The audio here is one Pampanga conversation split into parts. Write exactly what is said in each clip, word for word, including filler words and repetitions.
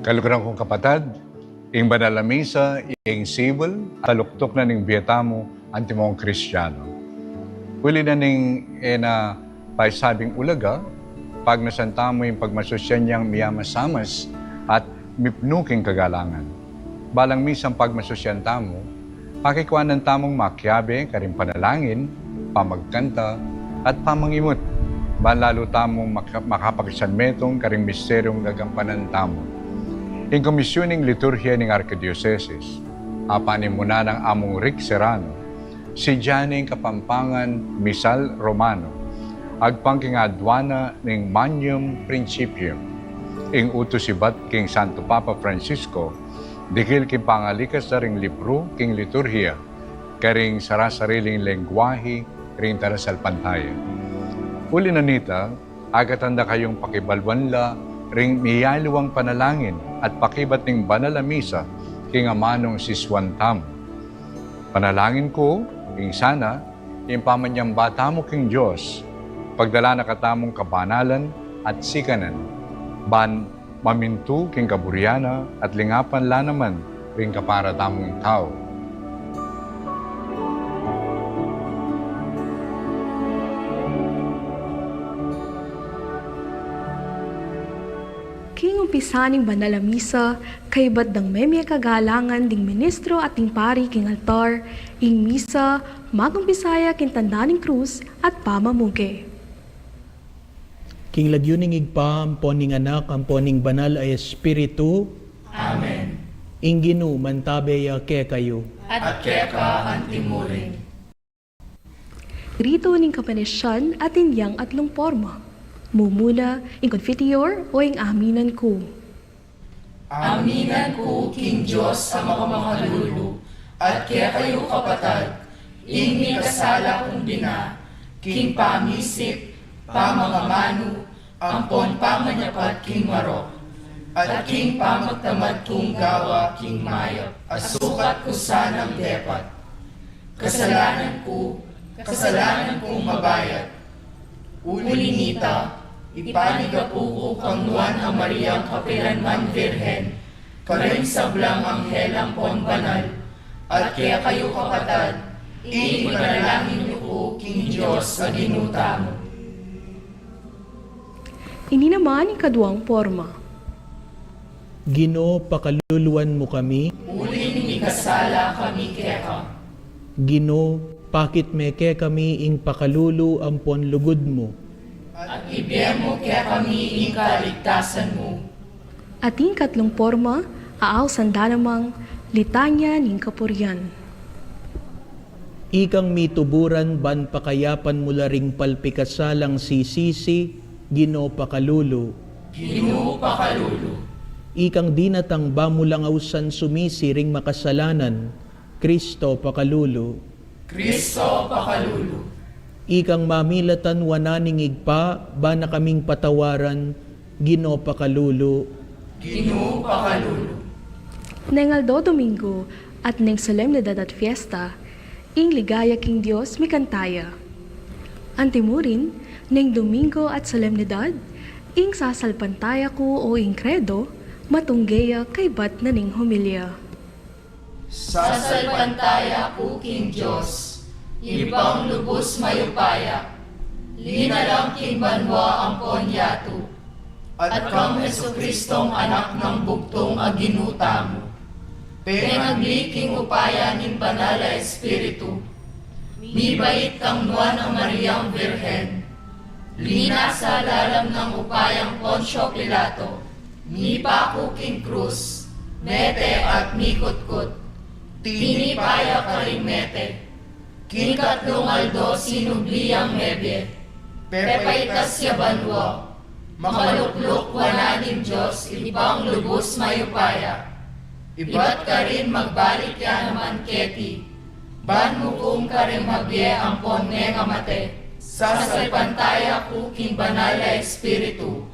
Kaluguran kung kapatad, ing banal a misa, ing sibul, taluktuk na ning bie tamu, antimong Kristiano. Uli na ning e na paisabing ulaga, pagnasan tamu ing pagmasusyan yang miyamasamas at mipnu king kagalangan. Balang misang pagmasusyan tamu, pakikuanan tamung makiabe karing panalangin, pamagkanta, at pamangimut. Ban lalu tamung maka-, makapagsanmetung karing misteryung gagampanan tamu. Ing Komisyon ning Liturhiya ning Arkidiosesis, apanimunan nang Among Rick Serrano, si Jane ing Kapampangan Misal Romano, agpang king aduan na ning Magnum Principium, ing utus ibat king Santo Papa Francisco, dikil king pangalikas da ring libru king liturhiya, karing sarasariling lengguahe ring talasalpantaya. Uli na nita, agatan da kayung pakibaluan la ring miyaliwang panalangin at pakibat ning banal a misa king amanung sisuan tamu. Panalangin ku, ing sana, ing pamanyamba tamu king Dios, pagdala na katamung kabanalan at sikanan, ban mamintu king kaburian na at lingapan la naman ring kapara tamung tau. King umpisa ning banal a misa, kaybat dang memie kagalangan ding ministro at ding pari king altar, ing misa, magumpisa ya king tanda ning krus at pamamuge. King lagyu ning Ibpa, ampon ning Anak, ampon ning Banal a Espiritu. Amen. Ing Ginu mantabe ya kekayu. At keka antimurin. Ritu ning kapanesyan atin yang atlung porma. Mumuna, ing Confiteor o ing Aminan Ku. Aminan ku king Dios a makamakalulu, at kekayu kapatad, ing mikasala kung bina, king pamisip, pamangamanu, ampon pamanyapat king marok, at king pamagtamad kung gawa king mayap a sukat ku sanang depat. Kasalanan ku, kasalanan kung mabayat. Uli nita, ipanigapu ku kang Nuan a Mariang kapilanman Virgen, karing sablang anghel ampon banal, at kekayu kapatad, ipanalangin yu ku king Dios a Ginu tamu. Ini naman ing kaduang porma. Ginu, pakaluluan mu kami. Uling mikasala kami keka. Ginu, pakit me kekami ing pakalulu ampon lugud mu. At ibie mu kekami ing kaligtasan mu. At ing katlung porma, ausan da namang litanya ning kapurian. Ikang mituburan ban pakayapan mu la ring palpikasalang sisisi, Ginu pakalulu. Ginu pakalulu. Ikang dinatang ba mu lang ausan sumisi ring makasalanan, Kristo pakalulu. Kristo pakalulu. Ikang mamilatan wanan ning Ibpa, ban na kaming patawaran, Ginu pakalulu. Ginu pakalulu. Neng aldo Domingo, at neng solemnidad at fiesta, ing ligaya king Dios mikanta ya. Antimurin, neng Domingo at solemnidad, ing sasalpantaya ku o ing Kredo, matungge ya kaybat na ning homilya. Sasalpantaya ku king Dios, Ibpang lubus mayupaya, linalang king banua ampon yatu, at kang Jesucristong Anak nang bugtung a Ginu tamu. Pengagli king upaya ning Banal a Espiritu, mibait kang Nuan a Mariang Virgen, linasa lalam nang upayang Poncio Pilato, mipaku king krus, mete at mikutkut. Tinipa ya karing mete. King katlung aldo sinubli yang mebie. Pepaitas ya banua. Makalukluk wanan ning Dios Ibpang lubus mayupaya. Ibat karin magbalik ya naman keti, ban mukum karing mabie ampon mengamate. Sasalpantaya ku king Banal a Espiritu,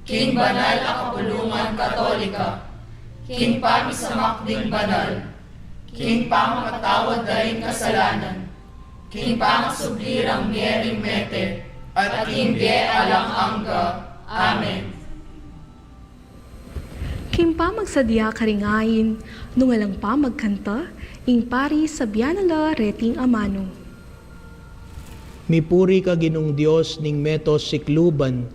king banal a kapulungan Katolika, king pamisamak ding banal, king pamamatawad da ring kasalanan, king pangasubli rang mie ring mete, at king bie alang angga. Amen. King pamagsadya karing ain, nung alang pamagkanta, ing pari sabyan na la reting amanu. Mipuri ka Ginung Dios ning meto sikluban,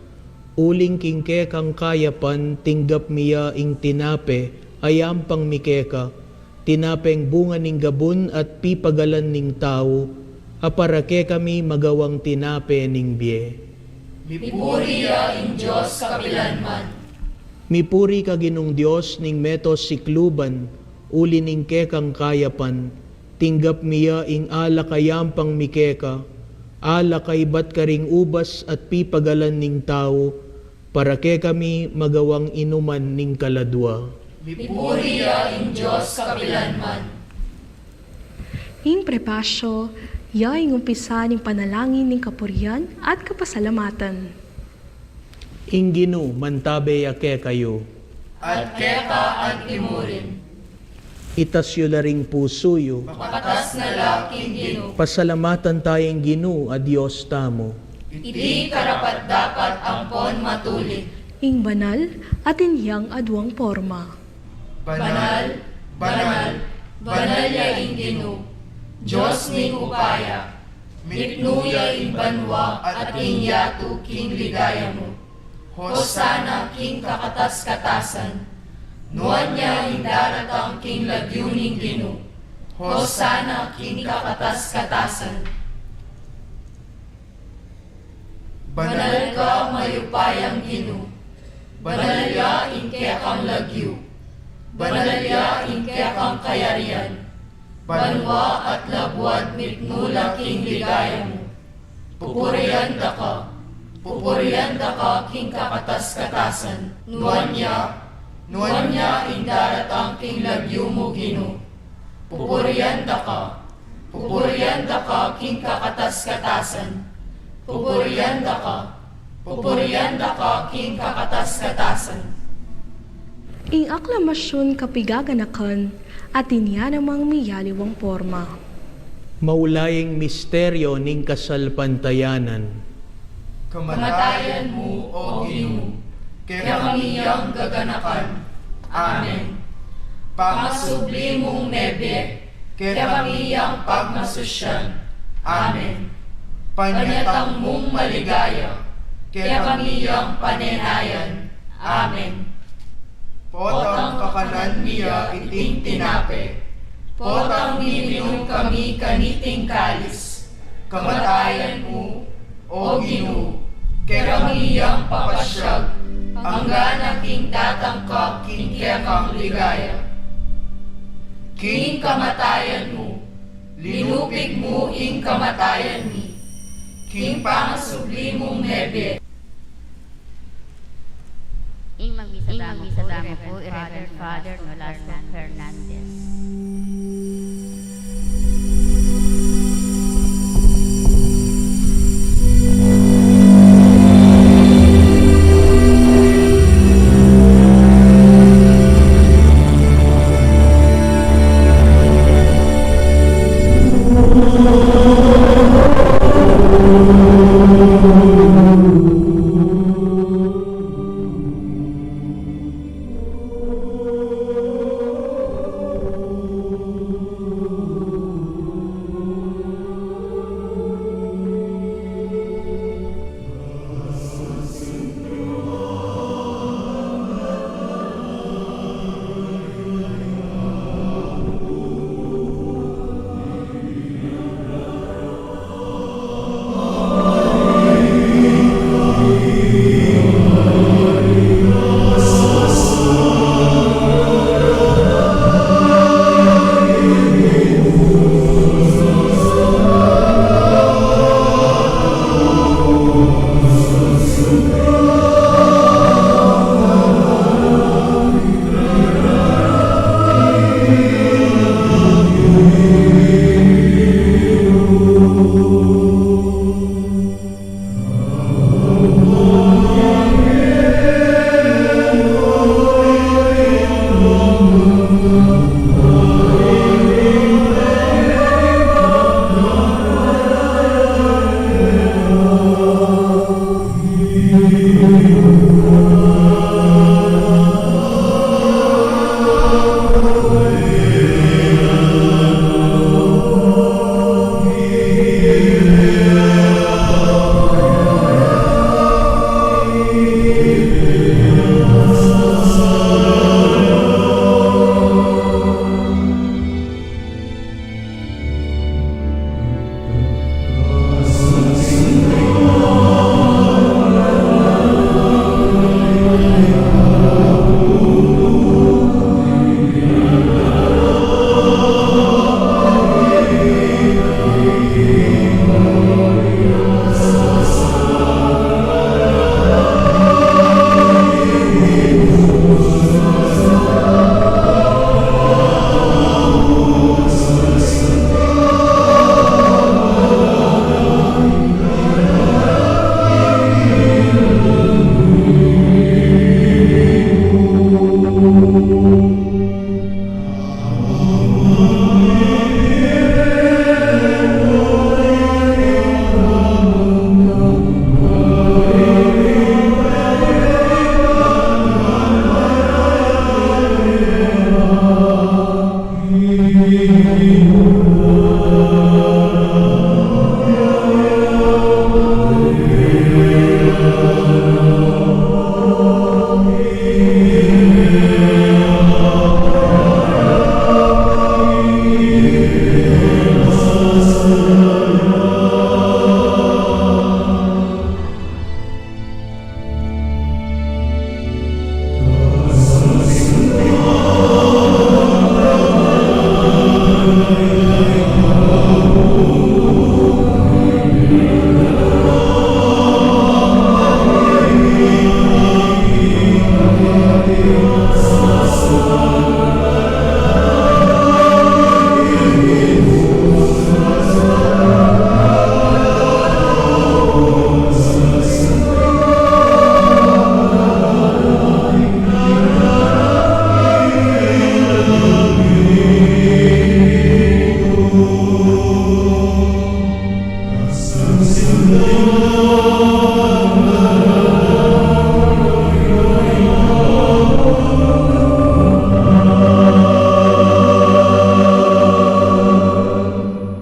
uling king kekang kayapan tinggap mi ya ing tinape a yampang mi keka, tinapeng bunga ning gabun at pipagalan ning tau, a para kekami magawang tinape ning bie. Mipuri ya ing Dios kapilanman. Mipuri ka Ginung Dios ning meto sikluban, uli ning kekang kayapan, tinggap mi ya ing alak a yampang mi keka, alak a ibat karing ubas at pipagalan ning tau, para kekami magawang inuman ning kaladua. Mipuri ya ing Dios kapilanman. Ing prepasyo, ya ing umpisa ning panalangin ning kapurian at kapasalamatan. Ing Ginu mantabe ya kekayu. At keka antimurin. Itas yu la ring pusu yu. Makatas na la king Ginu. Pasalamatan taya ing Ginu a Dios tamu. Iti karapat-dapat ampon matulid. Ing banal at inyang aduang porma. Banal, banal, banal ya ing Ginu, Dios ning upaya. Mitmu ya ing banua at ing yatu king ligaya mu. Hosana king kakatas-katasan. Nuan ya ing daratang king lagyu ning Ginu. Hosana king kakatas-katasan. Banal ka, mayupayang Ginu. Banal ya ing kekang lagyu. Banal ya ing kekang kayarian. Banua at labuad mitmu la king ligaya mu. Pupurian da ka. Pupurian da ka king kakatas-katasan. Nuan ya, nuan ya ing daratang king lagyu mu, Ginu. Pupurian da ka. Pupurian da ka king kakatas-katasan. Pupurian da ka. Pupurian da ka king kakatas-katasan. Ing aklamasyun kapigaganakan, atin ya namang miyaliwang porma. Maulaying misteryo ning kasalpantayanan. Kamatayan mu, o Ginu, kekami yang gaganakan. Amen. Pangasubli mung mebie, kekami yang pagmasusyan. Amen. Panyatang mung maligaya, kekami yang panenayan. Amen. Potang kakanan mi ya iting tinape, potang miminum kami kaniting kalis, kamatayan mu, o Ginu, kekami yang papasyag, anggang king datang ka king kekang ligaya. King kamatayan mu, linupig mu ing kamatayan mi, king pangasubli mung mebie. Ing magmisa damu pu, i Reverend Father Nolasco Fernandez.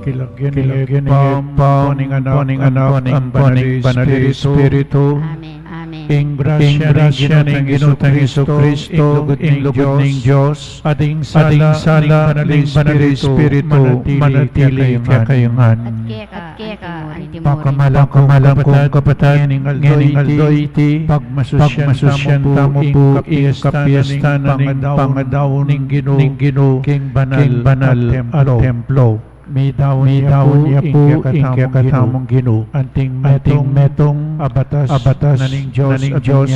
Kilagyan ning Ibpa, ampo ning Anak, ampo ning Banal a Espiritu. Amen. Amen. Ing grasya ning Ginu tang Jesucristo, ing lugud ning Dios, at ing sala ning Banal a Espiritu, manatili kekayu ngan. At keka, at keka, antimurin. Pakamalan kung kapatad, ngening aldo iti, pagmasusyan tamu pu ing kapiestan na ning pangadaun ning Ginu king banal a templo. Midaun ya pu ing kekatamung Ginu. Anting metung a batas na ning Dios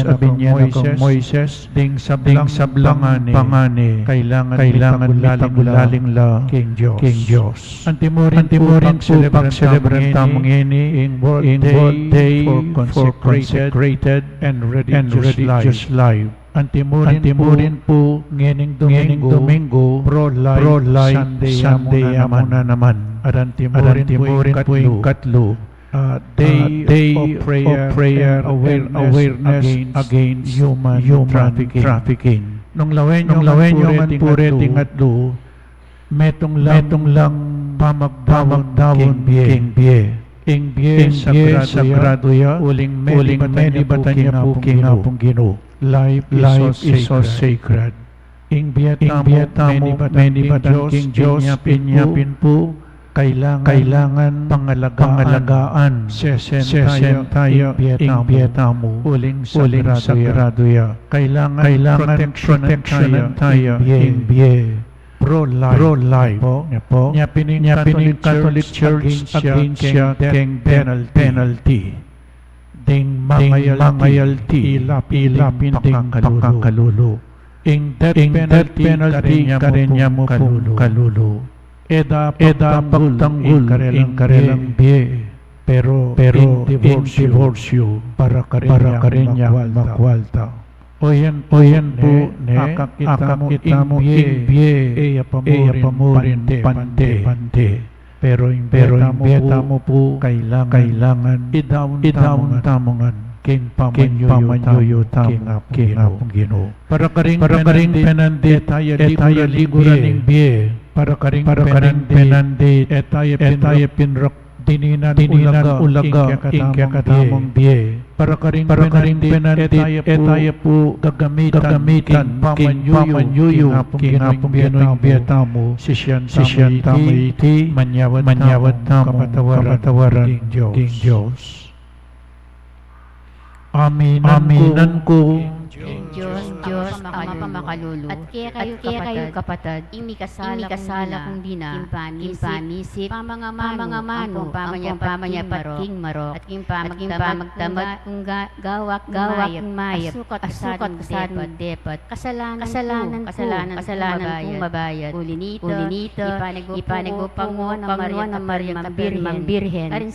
a binie na kang Moises, ding sablang pangani, kailangan mitagulaling la king Dios. Antimurin pu pagselebran tamu ngeni ing World Day for Consecrated and Religious Life. Antimurin pu ngening Domingo, pro-life Sunday ya mu na naman. At antimurin pu ing katlu, ah, Day of Prayer and Awareness against human trafficking. Nung lawen yu ngan pu reting atlu, metung lang pamagdaun king bie. Ing bie sagradu ya, uling menibatan ya pu king Apung Ginu. Life is so sacred. Ing bie tamu menibatan king Dios, binie pin pu, kailangan pangalagaan. Sesen taya ing bie tamu, uling sagradu ya. Kailangan proteksyonan taya ing bie. Pro-life. Pro-life. Nya pin ing Catholic Church against ya king death penalty. Ding mangayalti, ilapin ding pakakalulu. Ing death penalty, kareng ya mu pung kalulu. E da pagtanggul ing karelang bie. Pero ing diborsyu, para karin yang makwalta. O yan pu, ne, akakit tamu ing bie, e ya pamurin pante-pante. Pero ing bie tamu pu, kailangan idaun tamu ngan king pamanyuyu tamu king Apung Ginu. Para karing penandit, e taya liguran ing bie. Para karing penandit, e taya pinrak dininan ulaga ing kekatamung bie. Para karing penandit, e taya pu gagamitan king pamanyuyu king Apung Ginu ing bie tamu. Sisian tamu iti, manyawad tamu kapatawaran king Dios. Aminan ku king Dios, Dios a mapakalulu, at kekayu kapatad, ing mikasala kung dina, king pamisip, pamangamanu, ampong pamanyapat king marok, at king pamagtamad kung gawak mayap, a sukat kasadung depat. Kasalanan ku, kasalanan kung mabayad. Uli nita, ipanagupa mu nang Mariang Birhen, karing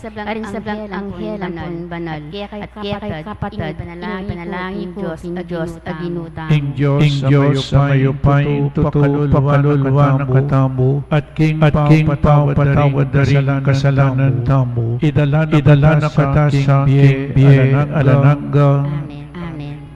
sablang anghel ampon banal, at kekayu kapatad, ing ipanalangin ku king Dios a Ginu tamu. Ing Dios, ing Dios a mayupayang tutu, pakalulwan na katamu, at king paupatawad da ring kasalanan tamu, idala na kata sa king bie alang angga. Amen. Amen.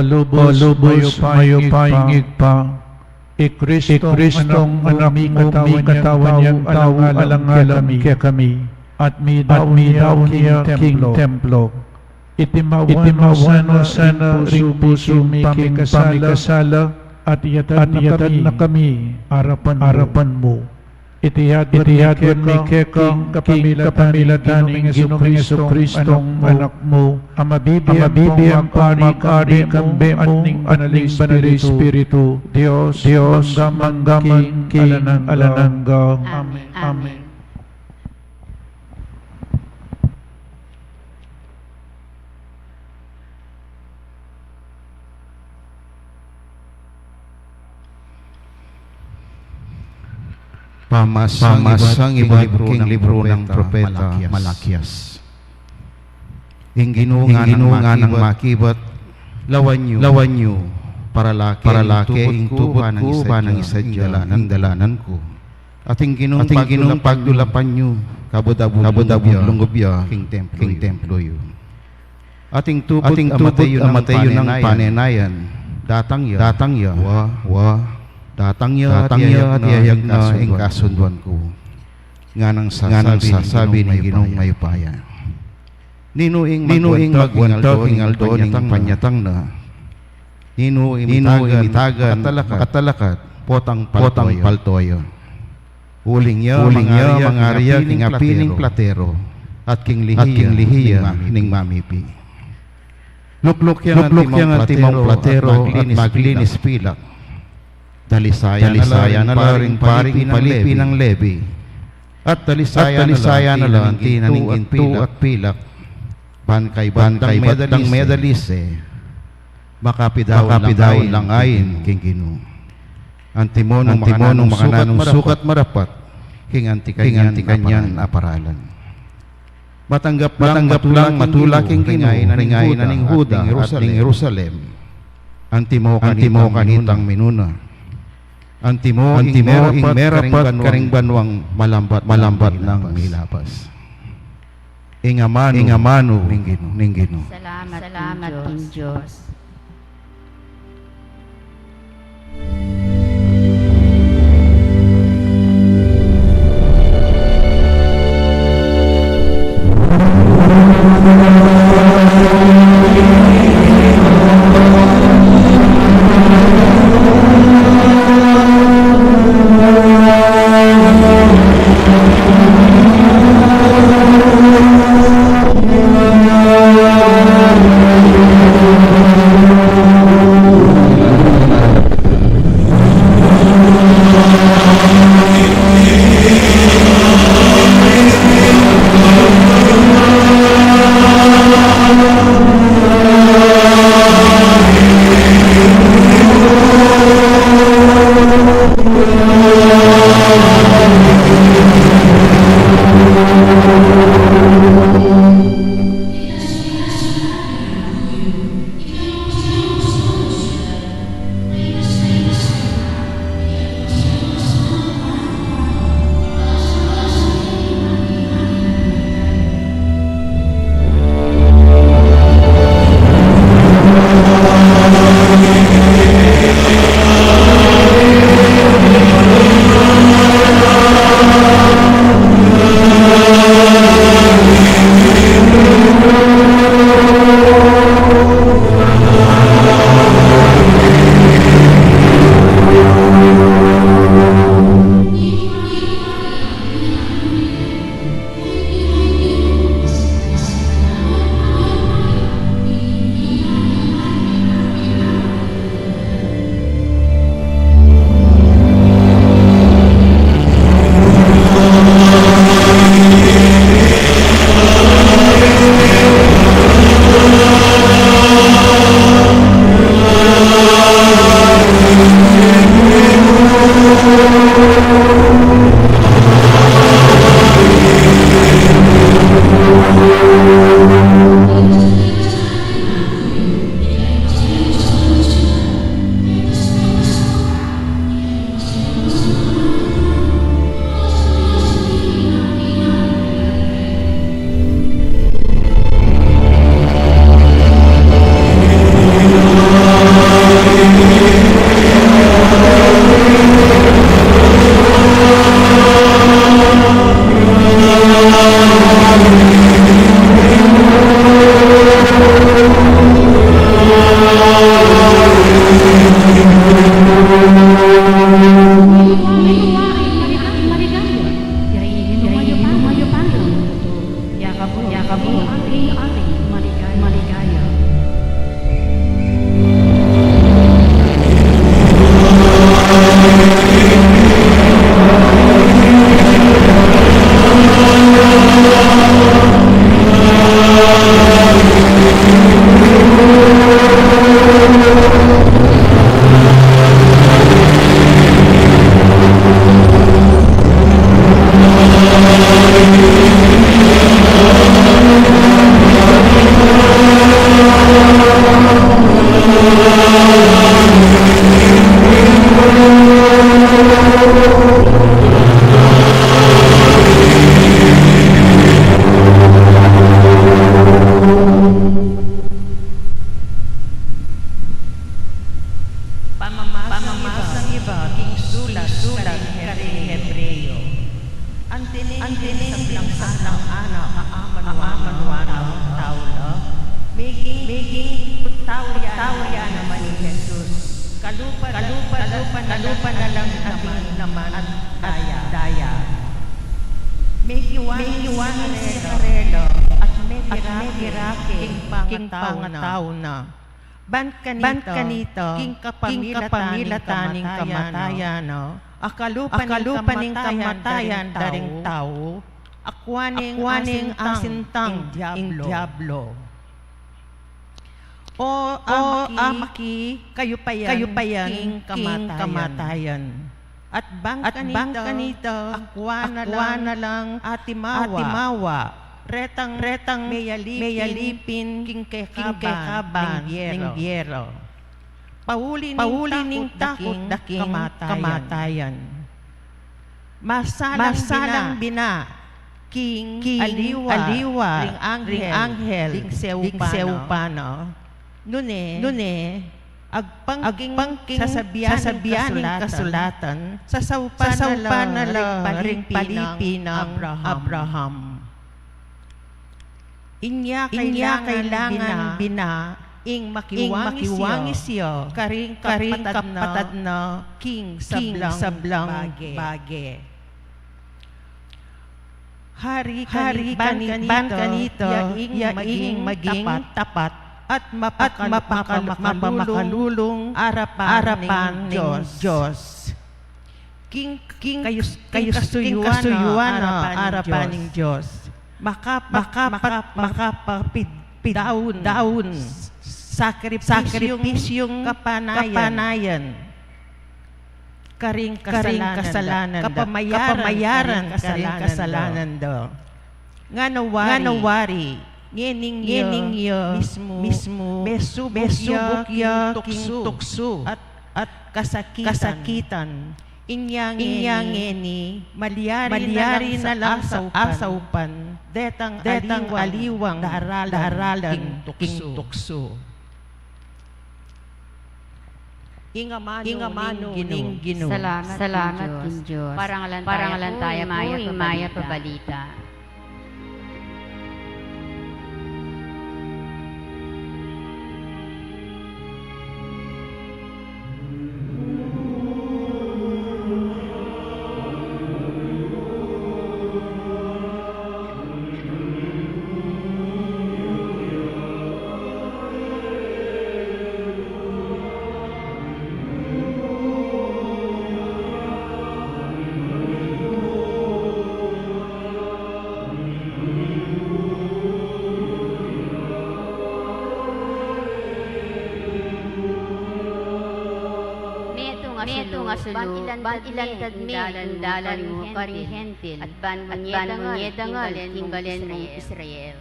Lubus, lubus mayupayang Ibpa, i Kristong Anak mu, mikatawan yang tau alang-alang kekami, at midaun ya king templo. Itimawa no sana ring pusu mi king pamikasala, at iyatad na kami arapan mu. Iti yadwat mi keka king kapamilatan ning Ginung Jesucristong Anak mu, a mabibie ampong magari kambe mu at ning Banal a Espiritu, Dios, Dios, mangga man king alang angga. Amen. Amen. Pamasang ibat king libru nang propeta Malakias. Ing Ginu nganang makibat, lawan yu, lawan yu, paralake ing tubu ku, banang isadya ing dalanan ku. At ing Ginung pagdulapan yu, kabud-abud lungub ya king templo yu. At ing tubud a mate yu nang panenayan, datang ya, datang ya, wa, wa, datang ya, datang ya, at iyayag na ing kasunduan ku. Nganang sasabi ning Ginung mayupaya. Ninu ing magwanta king aldo ning panyatang na? Ninu ing mitagan, makatalakad, potang palto ya? Uling ya, uling ya, mangari ya king api ning platero, at king lihi ya ning mamipi. Lukluk yang antimong platero at maglinis pilak. Dalisayan na la ring paring palipi nang Lebi. At dalisayan na la anti na ning gintu at pilak. Ban kaybat dang medalise, makapidaun lang ayin king Ginu. Antimo nung makananung sukat marapat king anti kanyan a paralan. Matanggap lang matula king Ginu ring ain na ning Huda at ning Jerusalem. Antimo kanitang minuna. Antimo ing merapat karing banuang malambat nang milabas. Ing amanu, ing amanu ning Ginu, ning Ginu. Salamat, salamat king Dios. sulat, sulat karing Hebreo. Anti ning, anti ning sablang anak a amanuan, amanuan a tau la, meging, meging tau ya, tau ya naman i Jesus. Kalupa, kalupa, kalupa na lang, kalupa na lang naman, naman at daya, daya. Mekiwang, mekiwang si karela at mekirake king pangatau na. Ban kanita, ban kanita, king kapamilatan ning kamatayan, a kalupa ning kamatayan da ring tau, akua ning asintang ing diablo. O amaki, kayu pa yan, kayu pa yan king kamatayan. At bang kanita, akua na lang atimawa, atimawa, retang, retang meyalipin king kekaban ning yero. Pauli ning takut da king kamatayan. Masalang bina king aliwa ring anghel ding seupan, nune, nune, agpang king sasabian ning kasulatan, sasaupan na la ring palipi nang Abraham. Inya kailangan bina ing makiwang isya karing kapatad na king sablang bage. Hari, hari ban kanita, yaing maging tapat at mapakal-, mapamakalulung arapan ning Dios. King, king kayus-, king kasuyuan na arapan ning Dios. Makapat, makapat, makapapid-, daun, daun, sakripisyung kapanayan karing kasalanan da, kapamayaran karing kasalanan da. Ngana wari, ngana wari, ngening ya mismu, mesubuk ya king tuksu at, at kasakitan. Inya ngeni, malyari na lang sa asaupan detang aliwang daralan king tuksu. Ing amanu ning Ginu. Salamat king Dios. Parangalan taya pu ing mayap a balita. Metung a sulu, ban ilantad me ing dalan mu karing Hentil, at ban mu nye dangal ing balen mung Israel.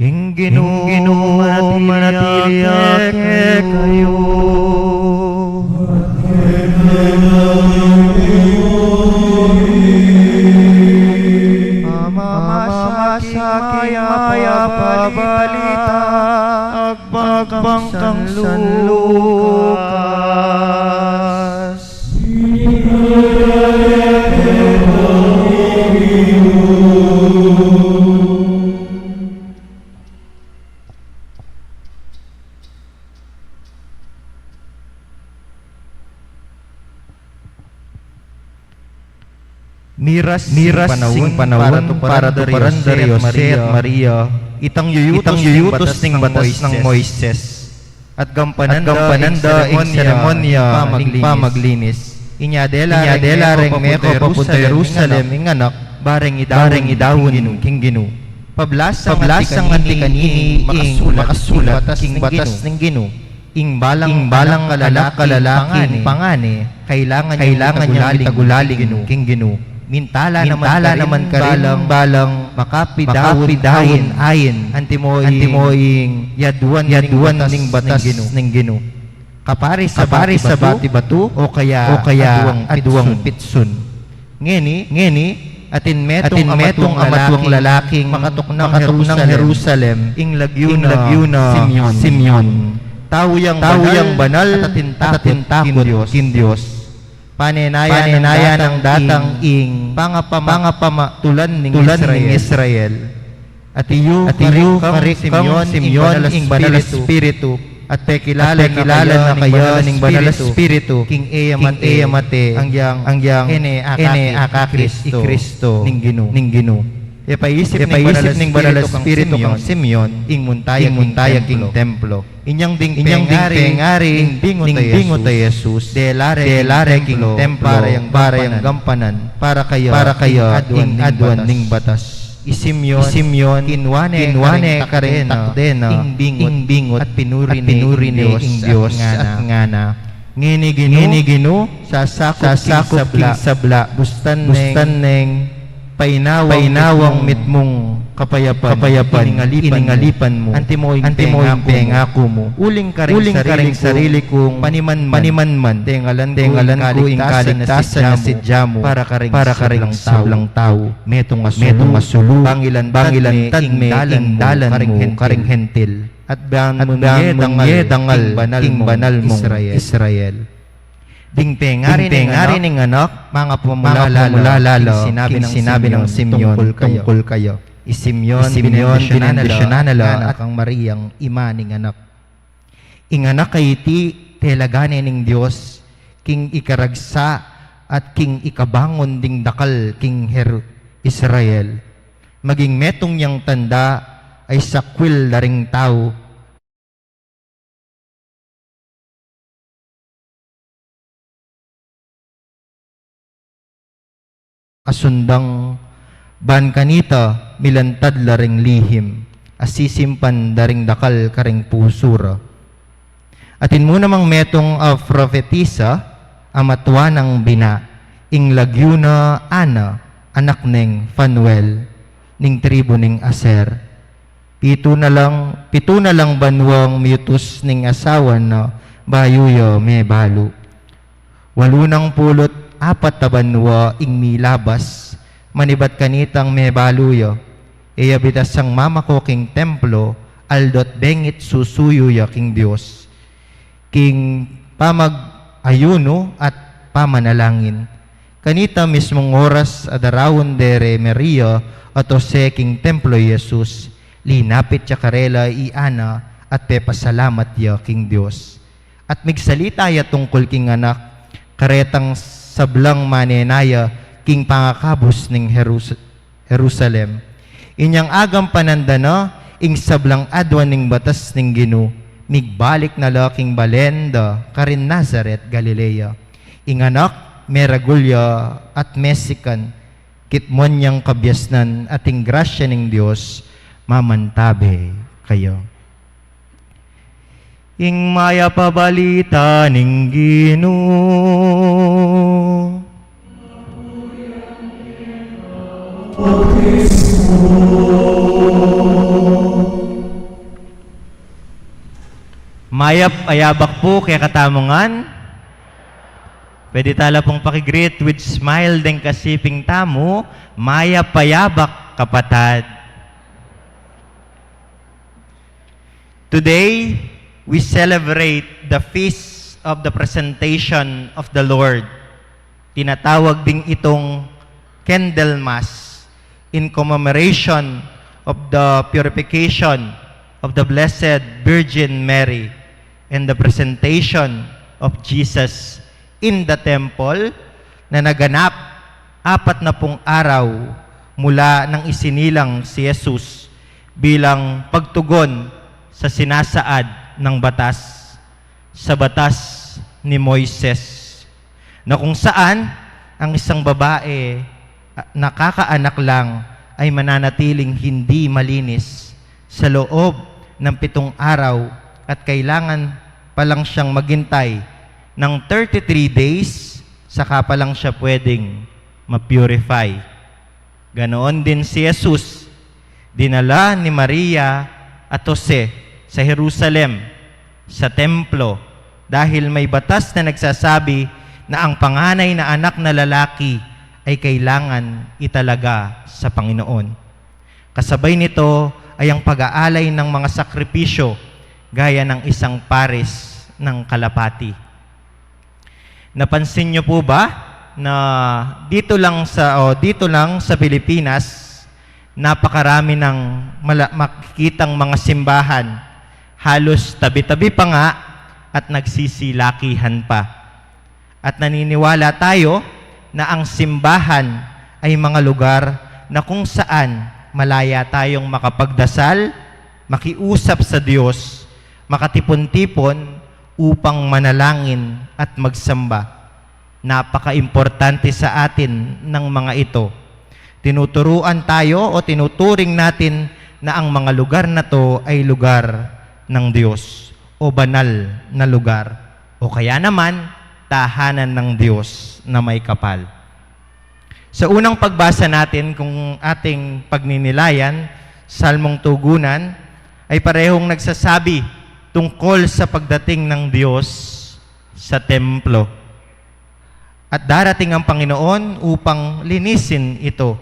Ing Ginu manatili ya kekayu. Pamamasa king mayap a balita agbang kang San Lucas. Miras, miras sing panaun, sing panaun para tuparan da ri Jose at Maria itang yuyutus, itang yuyutus ning batas nang Moises. At gampanan da ing seremonya ning pamaglinis. Inya de la reng meko papunta Jerusalem ing anak, bareng idawun king Ginu. Pablasang, pablasang anti kanini, anti kanini ing makasulat, makasulat king batas king ning batas Ginu. Ning Ginu. Ing balang, ing balang anak, anak kalalaking, kalalaking pangane, pangane, kailangan, kailangan niyang itagulaling, itagulaling king Ginu. Mintala naman, mintala karin naman karin balang, balang makapidaun, makapidaun ain, ain. Antimo ing, antimo ing yaduan, yaduan ning batas ning batas ning Ginu. Ning Ginu. Kapari sa, kapari sa bati-batu, bati-batu, o kaya, o kaya aduang, aduang pitsun. Pitsun. Ngeni, ngeni, atin metung, atin metung a matuang lalaking, lalaking makatuknang, makatuknang Jerusalem. Jerusalem. Ing lagyu na, ing lagyu na Simeon. Simeon. Tau yang, tau banal, yang banal, at atin takut, at atin takut king Dios. King Dios. Panenayan, panenayan nang datang ing, ing pangapama, pangapamatulan ning, tulan ning Israel. Israel. At iyu, at iyu, karing kang Simeon, Simeon, ing Banal a Espiritu, at pekilala, at pekilala na kaya ning Banal a Espiritu, king e ya mate, king e ya mate, angyang, angyang, e ne akakit, e ne akakit i Kristo, i Kristo ning Ginu, ning Ginu. E paisip, e paisip ning Banal a Espiritu kang Simeon, ing munta ya king templo. Inyang ding, inyang ding pengari, pengari ning bingut, ning bingut a Jesus, Jesus, dela re, dela re king templo, templo, para yang, para yang gampanan, gampanan, para kaya, para kaya ing aduan, ing aduan ning batas. Ning batas. I Simeon, i Simeon, kinua ne, kinua ne karing takde na, karing takde na, ing bingut, ing bingut, at pinuri, at pinuri ne ing Dios, at ngana, at ngana. Ngeni Ginu, ngeni Ginu, sasakup, sasakup king sabla, king sabla, bustan neng, bustan neng, painawang, painawang mitmung, mitmung kapayapan, kapayapan, ining alipan, ining alipan mu. Antimo ing, antimo ing pengaku mu. Uling karing, uling karing sarili kung, sarili kung panimanman, panimanman, dengalan ku, dengalan ku ing kaligtasan, kaligtasan na sidya mu, para karing, para karing sablang tau. Sablang tau. Metung a sulu, metung a sulu, bang ilantad, bang ilantad me ing dalan mu, ing dalan mu karing Hentil. At ban mu, at ban mu dangal, dangal king banal mung Israel. Israel. Ding pengari, ding pengari ning anak, ning anak, mangapamula, mangapamula lala, lala king sinabi, king nang sinabi nang Simeon, Simeon tungkul kaya, tungkul kaya. I Simeon, i Simeon, binendisyonan na la, binendisyonan na la, ngana kang Mariang ima ning anak. Ing anak a iti, talaga ne ning Dios, king ikaragsa at king ikabangun ding dakal king Her-, Israel. Maging metung yang tanda a isakwil da ring tau, a sundang ban kanita milantad la ring lihim a sisimpan da ring dakal karing pusu ra. Atin mu namang metung a profetisa a matua nang bina, ing lagyu na Ana, anak neng Fanuel, ning tribu ning Aser. Pitu na lang, pitu na lang banuang miyutus ning asawa na bayu ya mebalu. Walu nang pulu't apat a banua ing milabas, manibat kanitang mebalu ya. E ya bitasang mamako king templo, aldo't bengit susuyu ya king Dios. King pamag-ayunu at pamanalangin. Kanita mismung oras a daraun de re Maria at Jose king templo i Jesus, linapit ya karela i Ana at pepasalamat ya king Dios. At migsalita ya tungkul king anak, karetang sablang manenaya king pangakabus ning Jerus-, Jerusalem. Inyang agampanan da na ing sablang aduan ning batas ning Ginu, migbalik na la king balen da karin Nazaret, Galilea. Ing anak, meragul ya at mesikan, kitmuan yang kabiasnan at ing grasya ning Dios mamantabe kaya. Ing mayap a balita ning Ginu. Mayap a yabak pu kekatamu ngan. Pwede tala pung paki-greet with smile deng kasiping tamu, mayap a yabak, kapatad. Today, we celebrate the feast of the presentation of the Lord. Tinatawag ding itong Candlemas in commemoration of the purification of the Blessed Virgin Mary and the presentation of Jesus in the temple na naganap apat na pung araw mula nang isinilang si Jesus bilang pagtugon sa sinasaad ng batas, sa batas ni Moises, na kung saan ang isang babae, ah, nakakaanak lang ay mananatiling hindi malinis sa loob ng pitung araw at kailangan pa lang siyang maghintay ng thirty-three days, saka pa lang siya pwedeng ma-purify. Ganoon din si Jesus. Dinala ni Maria at Jose sa Jerusalem, sa templo, dahil may batas na nagsasabi na ang panganay na anak na lalaki ay kailangan italaga sa Panginoon. Kasabay nito ay ang pag-aalay ng mga sakripisyo gaya ng isang pares ng kalapati. Napansin niyo po ba na dito lang sa, o dito lang sa Pilipinas, napakarami ng mala-, makikitang mga simbahan, halos tabi-tabi pa nga at nagsisilakihan pa. At naniniwala tayo na ang simbahan ay mga lugar na kung saan malaya tayong makapagdasal, makiusap sa Diyos, makatipon-tipon upang manalangin at magsamba. Napakaimportante sa atin ng mga ito. Tinuturuan tayo o tinuturing natin na ang mga lugar na 'to ay lugar ng Diyos o banal na lugar, o kaya naman tahanan ng Diyos na may kapal. Sa unang pagbasa natin, kung ating pagninilayan, Salmong Tugunan, ay parehong nagsasabi tungkol sa pagdating ng Diyos sa templo. At darating ang Panginoon upang linisin ito.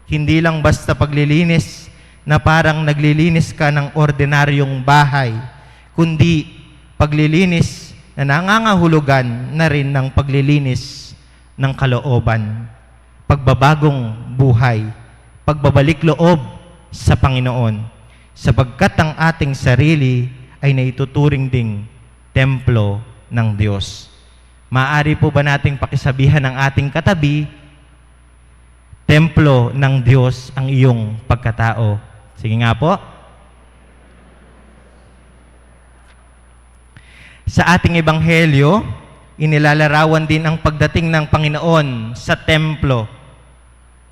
Hindi lang basta paglilinis na parang naglilinis ka ng ordinaryong bahay, kundi paglilinis na nangangahulugan na rin ng paglilinis ng kalooban, pagbabagong buhay, pagbabalik loob sa Panginoon, sapagkat ang ating sarili ay naituturing ding templo ng Diyos. Maaari po ba nating pakisabihan ang ating katabi, "Templo ng Diyos ang iyong pagkatao"? Sige nga po. Sa ating ebanghelyo, inilalarawan din ang pagdating ng Panginoon sa templo.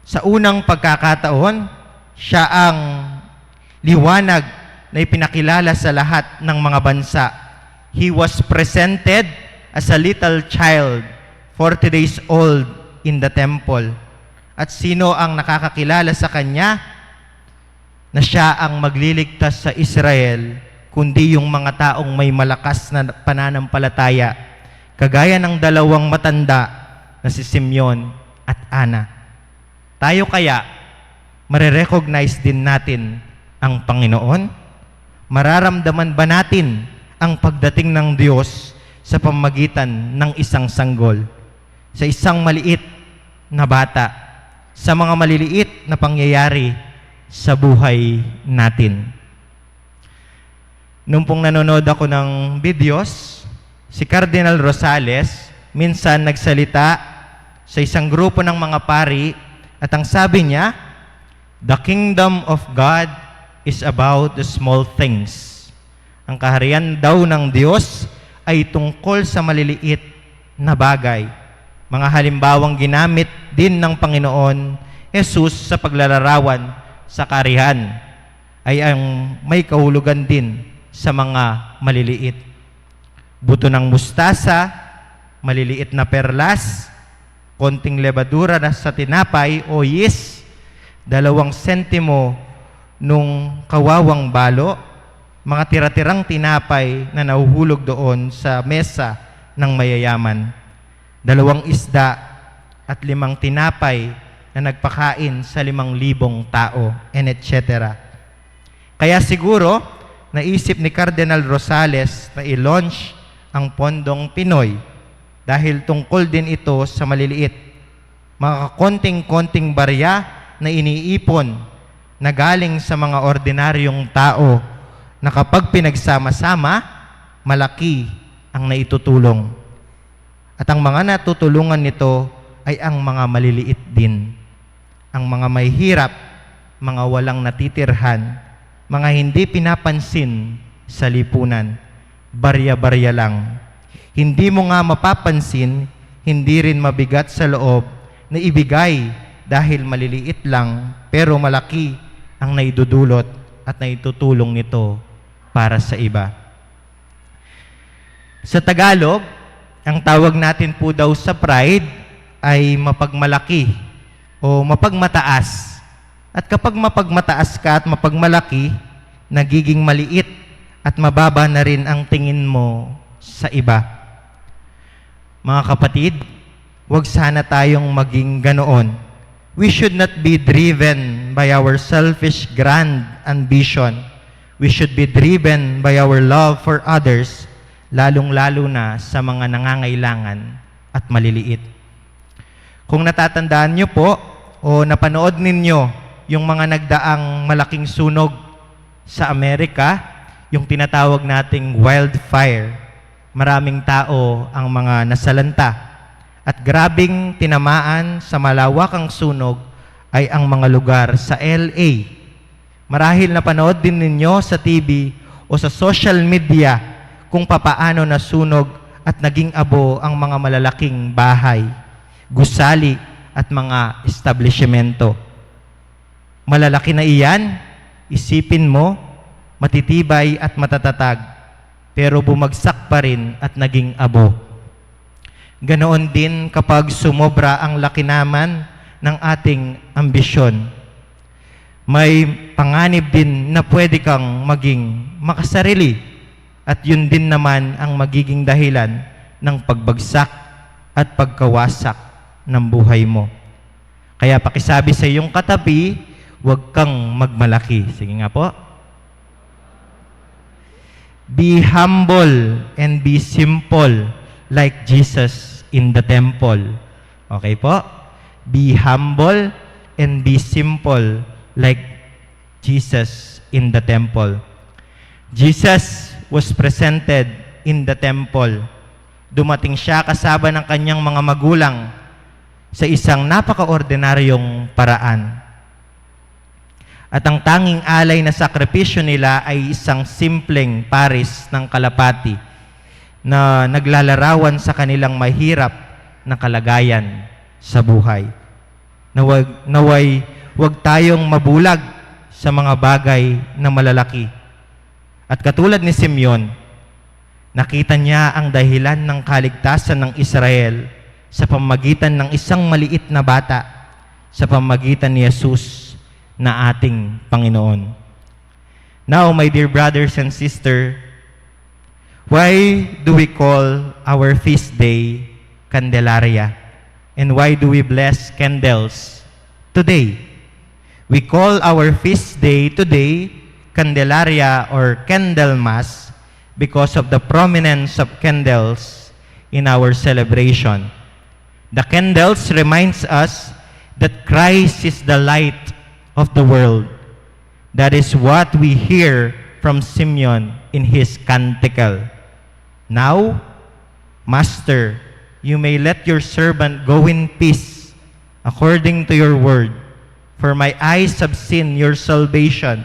Sa unang pagkakataon, siya ang liwanag na ipinakilala sa lahat ng mga bansa. He was presented as a little child, forty days old, in the temple. At sino ang nakakakilala sa kanya na siya ang magliligtas sa Israel, kundi yung mga taong may malakas na pananampalataya, kagaya ng dalawang matanda na si Simeon at Ana? Tayo kaya, mare-recognize din natin ang Panginoon? Mararamdaman ba natin ang pagdating ng Diyos sa pamamagitan ng isang sanggol, sa isang maliit na bata, sa mga maliliit na pangyayari sa buhay natin? Nung pong nanonood ako ng videos, si Cardinal Rosales minsan nagsalita sa isang grupo ng mga pari at ang sabi niya, "The kingdom of God is about the small things." Ang kaharian daw ng Diyos ay tungkol sa maliliit na bagay. Mga halimbawang ginamit din ng Panginoon Jesus sa paglalarawan sa kaharian ay ang may kahulugan din sa mga maliliit. Buto ng mustasa, maliliit na perlas, konting lebadura na sa tinapay o yeast, dalawang sentimo nung kawawang balo, mga tira-tirang tinapay na nahuhulog doon sa mesa ng mayayaman, dalawang isda at limang tinapay na nagpakain sa limang libong tao, and et cetera. Kaya siguro, naisip ni Cardinal Rosales na i-launch ang Pondong Pinoy dahil tungkol din ito sa maliliit, mga kakonting-konting barya na iniipon na galing sa mga ordinaryong tao na kapag pinagsama-sama, malaki ang naitutulong. At ang mga natutulungan nito ay ang mga maliliit din. Ang mga mahihirap, mga walang natitirhan, mga hindi pinapansin sa lipunan. Barya-barya lang. Hindi mo nga mapapansin, hindi rin mabigat sa loob na ibigay dahil maliliit lang, pero malaki ang naidudulot at naitutulong nito para sa iba. Sa Tagalog, ang tawag natin po daw sa pride ay mapagmalaki o mapagmataas. At kapag mapagmataas ka at mapagmalaki, nagiging maliit at mababa na rin ang tingin mo sa iba. Mga kapatid, huwag sana tayong maging ganoon. We should not be driven by our selfish grand ambition. We should be driven by our love for others, lalong-lalo na sa mga nangangailangan at maliliit. Kung natatandaan niyo po o napanood ninyo yung mga nagdaang malaking sunog sa Amerika, yung tinatawag nating wildfire, maraming tao ang mga nasalanta. At grabing tinamaan sa malawakang sunog ay ang mga lugar sa L A. Marahil napanood din ninyo sa T V o sa social media kung papaano nasunog at naging abo ang mga malalaking bahay, gusali at mga establisimento. Malalaki na iyan, isipin mo, matitibay at matatatag, pero bumagsak pa rin at naging abo. Ganoon din kapag sumobra ang laki naman ng ating ambisyon. May panganib din na pwede kang maging makasarili at yun din naman ang magiging dahilan ng pagbagsak at pagkawasak ng buhay mo. Kaya pakisabi sa iyong katabi, huwag kang magmalaki. Sige nga po. Be humble and be simple like Jesus in the temple. Okay po? Be humble and be simple like Jesus in the temple. Jesus was presented in the temple. Dumating siya kasama ng kanyang mga magulang sa isang napakaordinaryong paraan. At ang tanging alay na sakripisyo nila ay isang simpleng paris ng kalapati na naglalarawan sa kanilang mahirap na kalagayan sa buhay. Nawag, naway, wag tayong mabulag sa mga bagay na malalaki. At katulad ni Simeon, nakita niya ang dahilan ng kaligtasan ng Israel sa pamagitan ng isang maliit na bata, sa pamagitan ni Jesus na ating Panginoon. Now, my dear brothers and sisters, why do we call our feast day Candelaria? And why do we bless candles today? We call our feast day today Candelaria or Candlemas because of the prominence of candles in our celebration. The candles reminds us that Christ is the light of the world. That is what we hear from Simeon in his canticle. Now, Master, you may let your servant go in peace, according to your word. For my eyes have seen your salvation,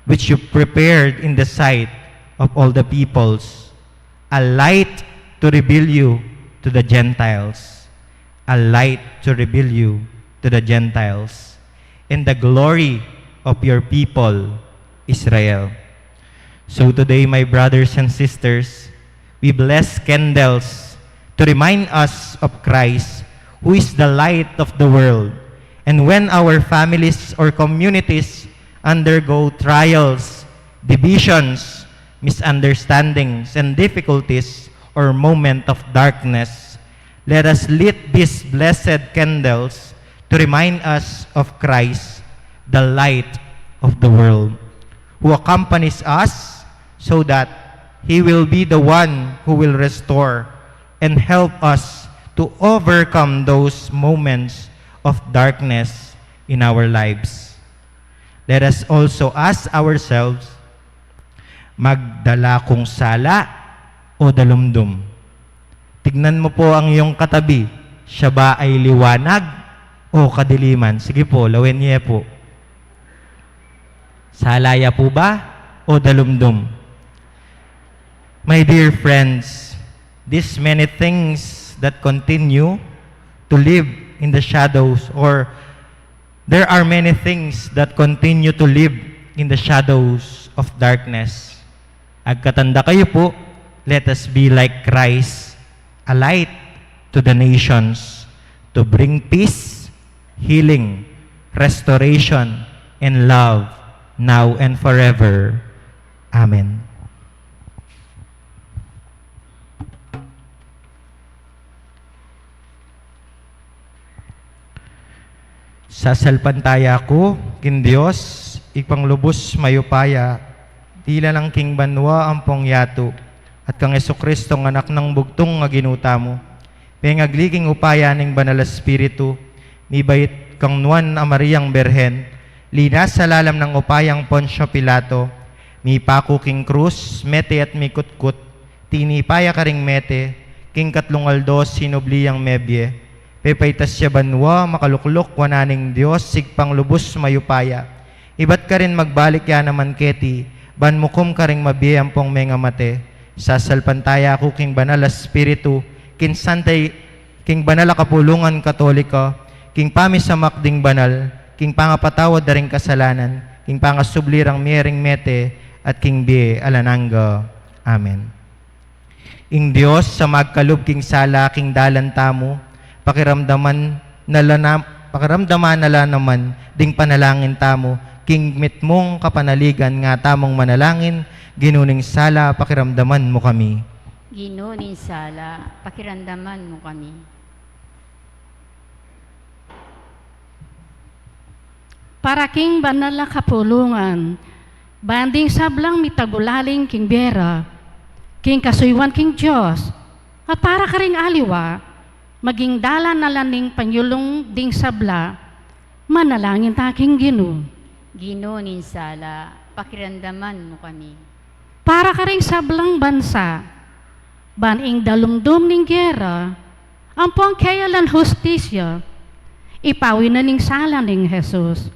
which you prepared in the sight of all the peoples, a light to reveal you to the Gentiles, a light to reveal you to the Gentiles, and the glory of your people, Israel. So today, my brothers and sisters, we bless candles to remind us of Christ, who is the light of the world. And when our families or communities undergo trials, divisions, misunderstandings, and difficulties, or moment of darkness, let us lit these blessed candles to remind us of Christ, the light of the world, who accompanies us so that he will be the one who will restore and help us to overcome those moments of darkness in our lives. Let us also ask ourselves, magdala kong sala o dalumdum? Tignan mo po ang iyong katabi, siya ba ay liwanag o kadiliman? Sige po, lawen niya po. Sala ya po ba o dalumdum? My dear friends, these many things that continue to live in the shadows or There are many things that continue to live in the shadows of darkness. Agkatan da kayu pu, let us be like Christ, a light to the nations, to bring peace, healing, restoration, and love, now and forever. Amen. Sasalpantaya ku king Dios, Ibpang lubus mayupaya, dilalang king banua ampong yatu, at kang Jesucristong Anak nang bugtung a Ginu tamu, pengagli king upaya ning Banal a Espiritu, mibait kang Nuan a Mariang Birhen, linasa lalam nang upayang Poncio Pilato, mipaku king krus, mete at mikutkut, tinipa ya karing mete, king katlung aldo sinubli yang mebie, pepaitas ya banua, makalukluk wanan ning Dios, Ibpang lubus mayupaya. Ibat karin magbalik ya naman keti, ban mukum karing mabie ampong mengamate. Sasalpantaya ku king Banal a Espiritu, king Santa I-, king Banal a Kapulungan Katolika, king pamisamak ding banal, king pangapatawad da ring kasalanan, king pangasubli rang mie ring mete, at king bie alang angga. Amen. Ing Dios a magkalub king sala king dalan tamu, pakiramdaman na la na, pakiramdaman na la naman ding panalangin tamu, king mitmung kapanaligan nga tamung manalangin, Ginu ning sala, pakiramdaman mu kami. Ginu ning sala, pakiramdaman mu kami. Para king banal a kapulungan, ban ding sablang mitagulaling king bie ra, king kasuyuan king Dios, at para karing aliwa, maging dalan na la ning panyulung ding sabla, manalangin ta king Ginu. Ginu ning sala, pakiramdaman mu kami. Para karing sablang bansa, ban ing dalumdum ning gera, ampong keyalan hustisya, ipawi na ning sala ning Jesus.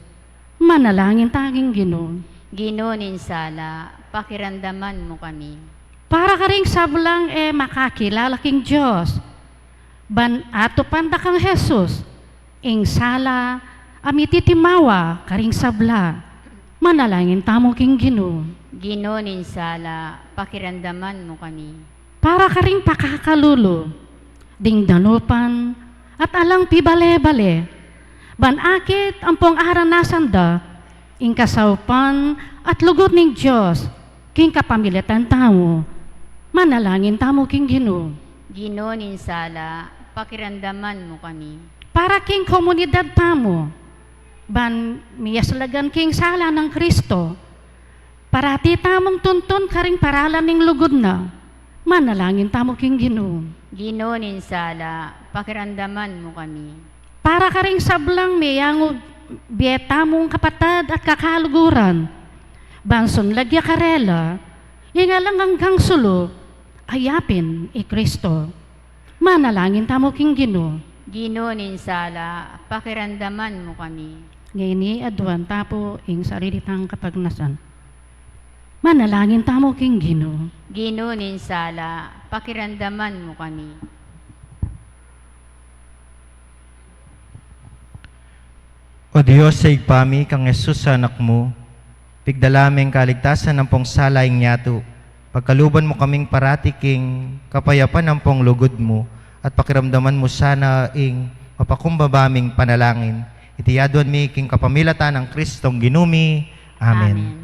Manalangin ta king Ginu. Ginu ning sala, pakiramdaman mu kami. Para karing sablang e makakilala king Dios, ban atupan da kang Jesus, ing sala a mititimawa karing sabla. Manalangin tamu king Ginu. Ginu ning sala, pakiramdaman mu kami. Para karing pakakalulu ding danupan at alang pibale-bale, ban akit ampong aranasan da ing kasaupan at lugud ning Dios king kapamilatan tamu. Manalangin tamu king Ginu. Ginu ning sala, pakiramdaman mu kami. Para king komunidad tamu, ban miyaslagan king sala nang Kristo, parati tamung tuntun karing paralan ning lugud na. Manalangin tamu king Ginu. Ginu ning sala, pakiramdaman mu kami. Para karing sablang meyangu bie tamung kapatad at kakaluguran, ban sunlag ya karela ing alang anggang sulu a yapin i Kristo. Manalangin tamu king Ginu. Ginu ning sala, pakiramdaman mu kami. Ngeni aduan ta pu ing sarili tang kapagnasan. Manalangin tamu king Ginu. Ginu ning sala, pakiramdaman mu kami. O Dios, a Ibpa mi, kang Jesus a Anak mu, pigdala meng kaligtasan ampong sala ing yatu, pagkaluban mu kaming parati king kapayapan ampong lugud mu, at pakiramdaman mu sana ing mapakumbaba ming panalangin. Iti aduan mi king kapamilatan nang Kristong Ginu mi. Amen. Amen.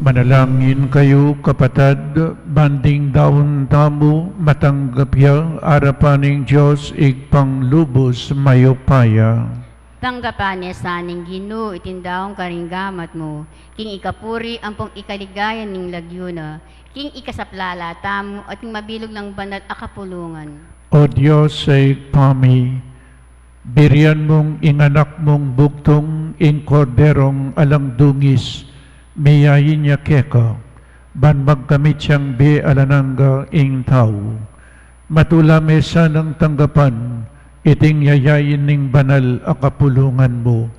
Manalangin kayu, kapatad, ban ding daun tamu matanggap ya arapan ning Dios Ibpang lubus mayupaya. Tanggapan na sa ning Ginu iting daun karing gamat mu, king ikapuri ampong ikaligaya ning lagyu na, king ikasaplala tamu at king mabilug nang banal a kapulungan. O Dios a Ibpa mi, birian mung ing Anak mung bugtung, ing Korderong alang dungis, miyain ya keka, ban magkamit yang bie alang angga ing tau. Matula me sanang tanggapan iting yayain ning banal a kapulungan mu,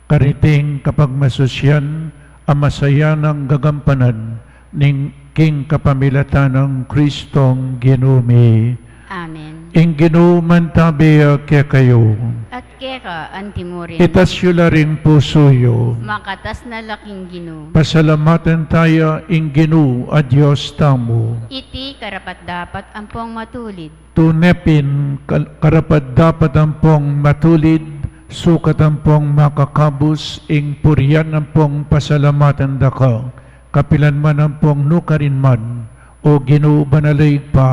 kariting kapagmasusyan a masaya nang gagampanan ning king kapamilatan nang Kristong Ginu mi. Amen. Ing Ginu mantabi ya kekayu. At keka antimurin. Itas yu la ring pusu yu. Makatas na la king Ginu. Pasalamatan taya ing Ginu a Dios tamu. Iti karapat-dapat ampong matulid. Tune pin kal-, karapat-dapat ampong matulid, sukat ampong makakabus, ing purian ampong pasalamatan da ka, kapilan man ampong nukarin man, O Ginu banal a Ibpa,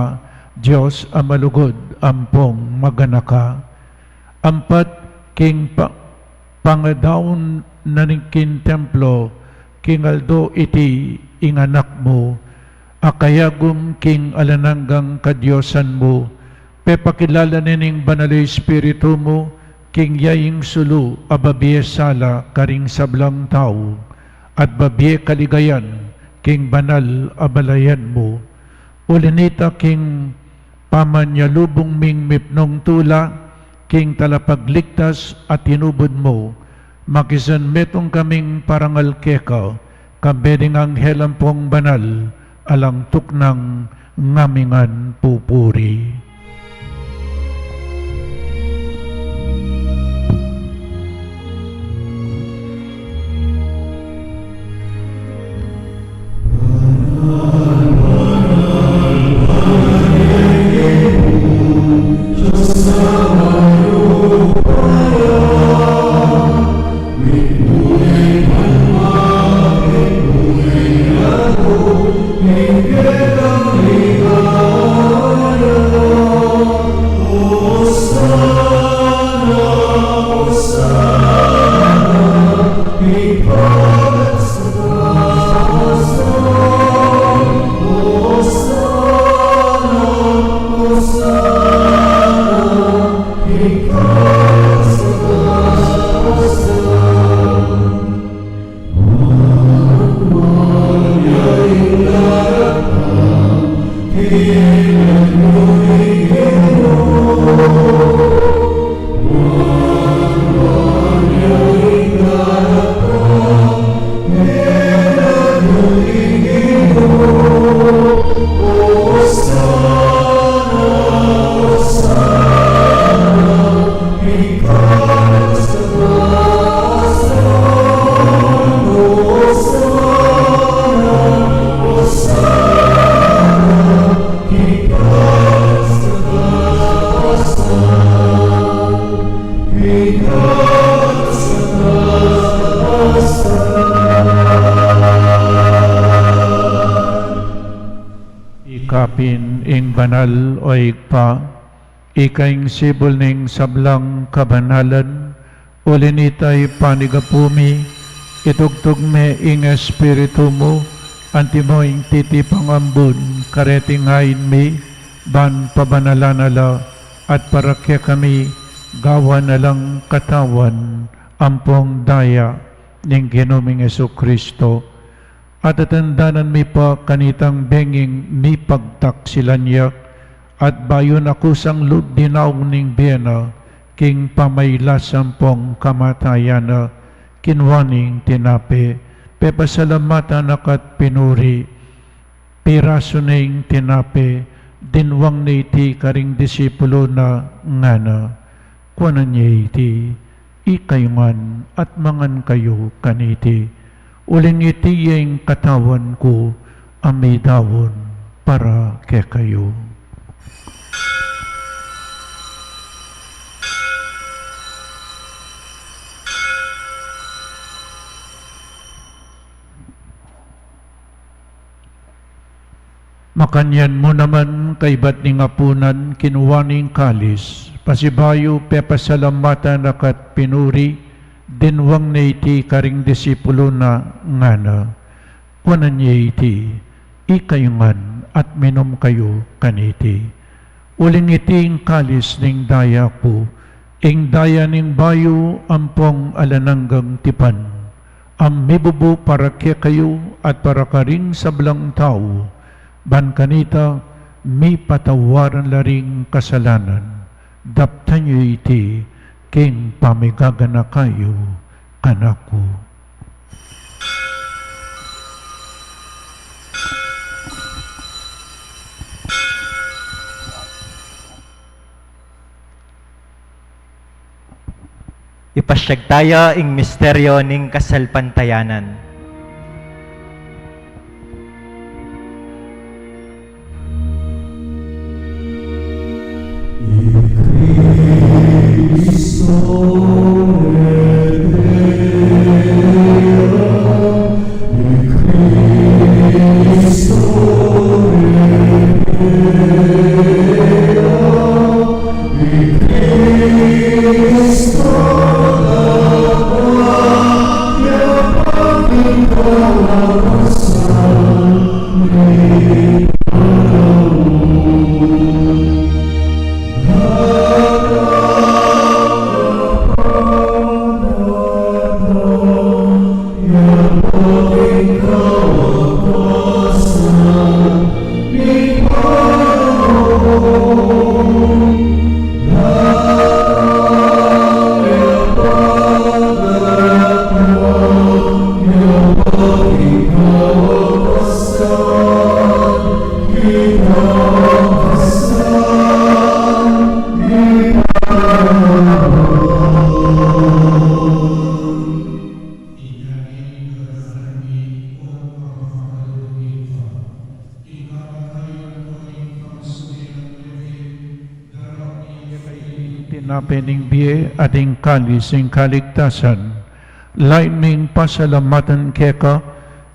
Dios a malugud ampong maganaka. Ampat king pa-, pangadaun na ning king templo, king aldo iti ing Anak mu, a kayagum king alang anggang kadiosan mu, pepakilala ne ning Banal a Espiritu mu king yaing sulu a babie sala karing sablang tau, at babie kaligayan king banal a balayan mu. Uli nita, king pamanyalubung ming mipnung tula king Talapagligtas a tinubud mu, makisanmetung kaming parangal keka, kambe ding anghel ampong banal, alang tuknang ngamingan pupuri. Ika pin ing banal, o Ibpa, ika ing sibul ning sablang kabanalan. Uli nita, ipanyawad mi, itugtug me ing Espiritu mu antimo ing titipang ambun kareting ain mi, ban pabanalan na la at para kekami gawan na lang katawan ampong daya ning Ginu ming Jesucristo. At atandanan mi pa kanitang benging mipagtaksilan ya, at bayu na kusang lub dinaun ning bie na king pamailas ampong kamatayan na, kinua ne ing tinape, pepasalamatan na ka't pinuri, pirasu ne ing tinape, dinwang ne iti karing disipulu na, ngana: Kuanan ye iti, ikayu ngan at mangan kayu kaniti, uling iti ya ing katawan ku a midaun para kekayu. Makanyan mu naman, kaibat ning apunan, kinua ne ing kalis, pasibayu pepasalamatan na ka't pinuri, dinwang ne iti karing disipulu na, ngana: Kuanan ye iti, ikayu ngan at minum kayu kaniti, uling iti ing kalis ning daya ku, ing daya ning bayu ampong alang anggang tipan, a mibubu para kekayu at para karing sablang tau, ban kanita mipatawaran la ring kasalanan. Daptan yu iti king pamigaganaka yu kanaku. Ipasiag taya ing misteryo ning kasalpantayanan. tinape ning bie at ing kalis ning kaligtasan. Lain ming pasalamatan keka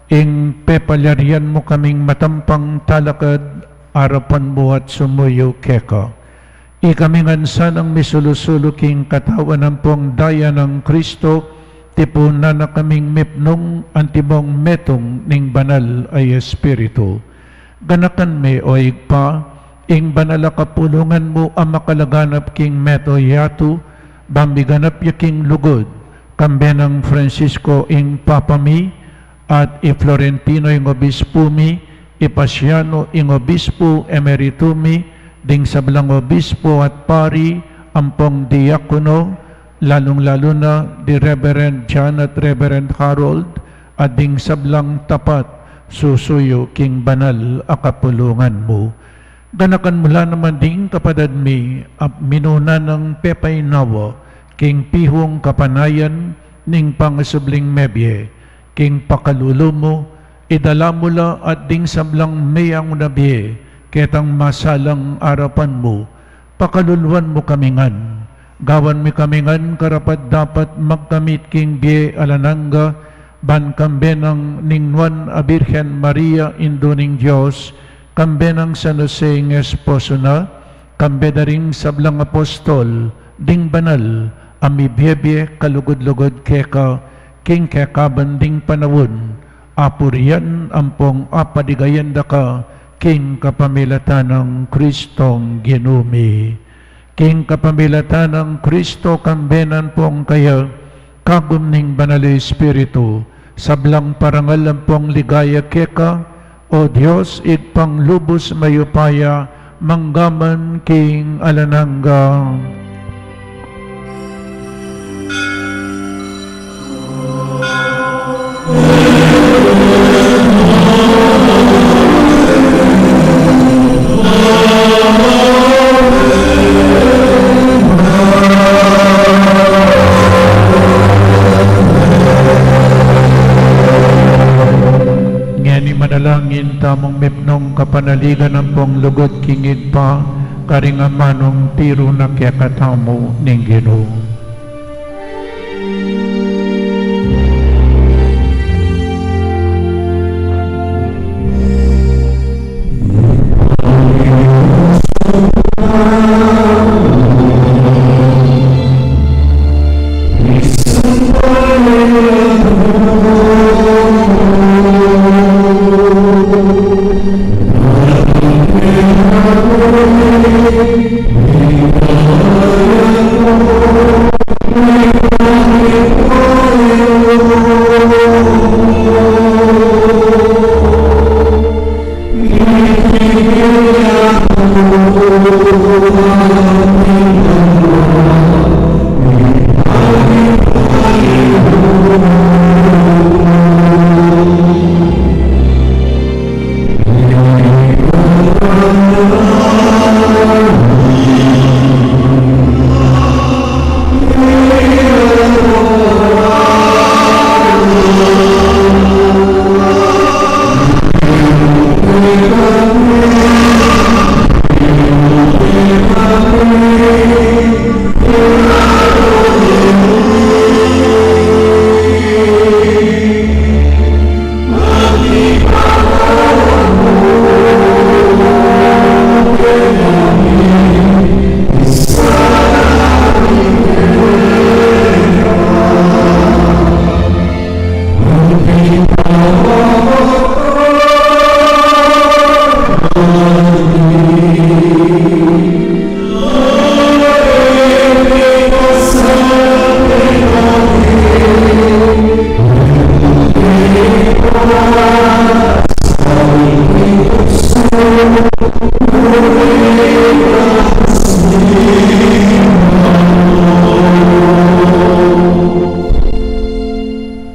ing pepalyarian mu kaming matampang talakad arapan mu at sumuyu keka. Ikami ngan sanang misulu-sulu king katawan ampong daya nang Kristo, tipunan na kaming mipnung antimong metung ning Banal a Espiritu. Ganakan me, o Ibpa, ing banal a kapulungan mu a makalaganap king mabilug a yatu, ban miganap ya king lugud, kambe nang Francisco ing Papa mi, at i Florentino ing obispu mi, i Paciano ing obispu emeritu mi, ding sablang obispu at pari, ampong diakono, lalung-lalu na di Reverend John at Reverend Harold, at ding sablang tapat susuyu king banal a kapulungan mu. Ganakan mu la naman ding kapatad mi a minuna nang pepainawa king pihung kapanayan ning pangasubling mebie, king pakalulu mu, idala mu la at ding sablang meyang na bie ketang masalang arapan mu, pakaluluan mu kami ngan. Gawan mu kami ngan karapat-dapat magkamit king bie alang angga, ban kambe nang ning Nuan a Birhen Maria, Indu ning Dios, kambe nang San Jose ing esposo na, kambe da ring sablang apostol, ding banal a mibie-bie kalugud-lugud keka, king kekaban ding panaun, apurian ampong apaligayan da ka, king kapamilatan nang Kristong Ginu mi. King kapamilatan nang Kristo, kambe nang ampong kaya, kagum ning Banal a Espiritu, sablang parangal ampong ligaya keka, O Dios, Ibpang lubus mayupaya, mangga man king alang angga. Ngeni manalangin tamung mipnung kapanaligan ampong lugud king Ibpa, karing amanung tiru na kekatamu ning Ginu.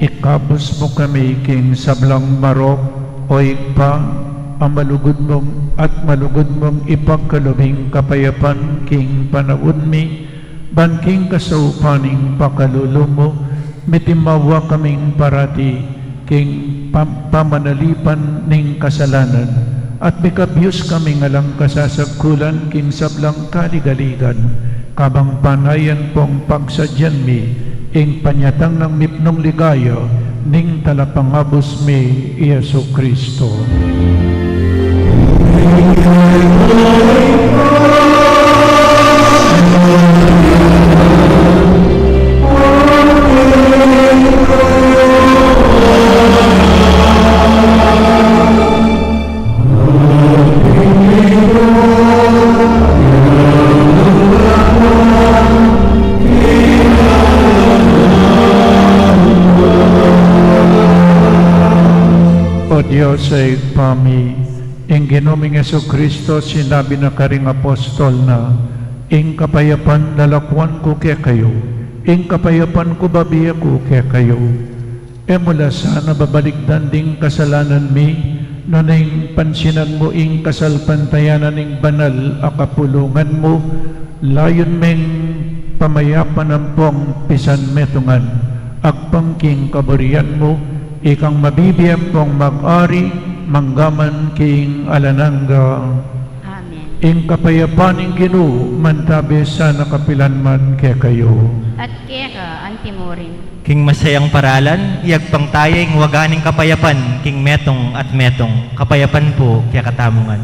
Ikabus mu kami king sablang marok, o Ibpa, a malugud mung, at malugud mung ipagkalub ing kapayapan king panaun mi, ban king kasaupan ning pakalulu mu, mitimawa kaming parati king pam-, pamanalipan ning kasalanan, at mikabyus kaming alang kasasagkulan king sablang kaligaligan, Kabang panayan pong pagsadyan mi ing panyatang nang mipnung ligaya ning Talapangabus mi, i Jesucristo. O Dios a Ibpa mi, ing Ginu ming Jesucristo sinabi na karing apostol na, "Ing kapayapan lalakuan ku kekayu, ing kapayapan ku bibie ku kekayu." E mu la sana babalikdan ding kasalanan mi, nune ing pansinan mu ing kasalpantayanan ning banal a kapulungan mu, layun meng pamayapan ampong pisanmetungan, agpang king kaburian mu, ikang mabibie ampong mag-ari manggaman king alang angga. Amen. Ing kapayapan ning Ginu mantabi sana kapilan man kekayu. At keka antimurin. King masayang paralan, iagpang taya ing waga ning kapayapan king metung at metung. Kapayapan pu kekatamu ngan.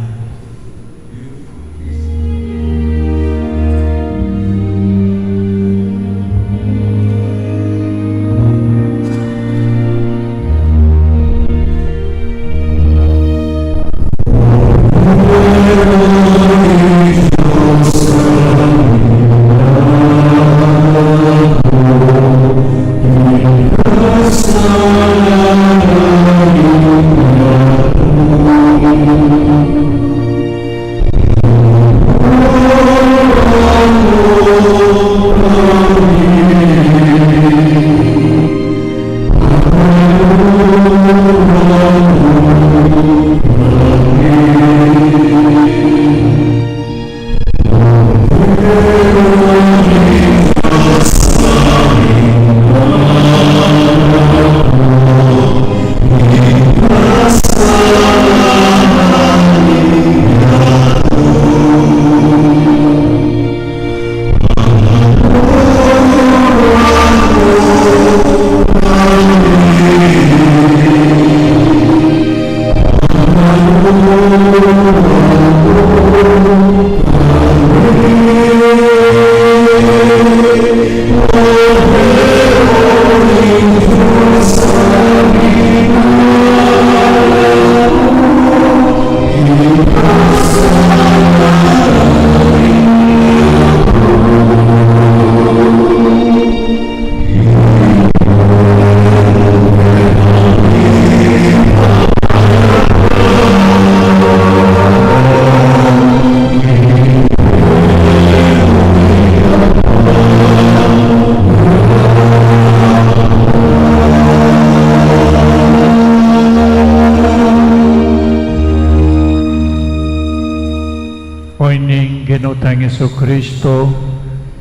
O ning Ginu tang Jesucristo,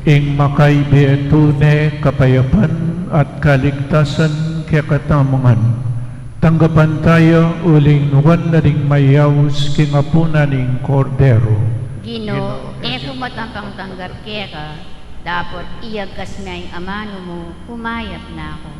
ing makaibie tune kapayapan at kaligtasan kekatamu ngan. Tanggapan taya uling nuan na ding mayaus king apunan ning Kordero. Ginu, e ku matampang tanggap keka, dapot iyagkas me ing amanu mu, kumayap na ku.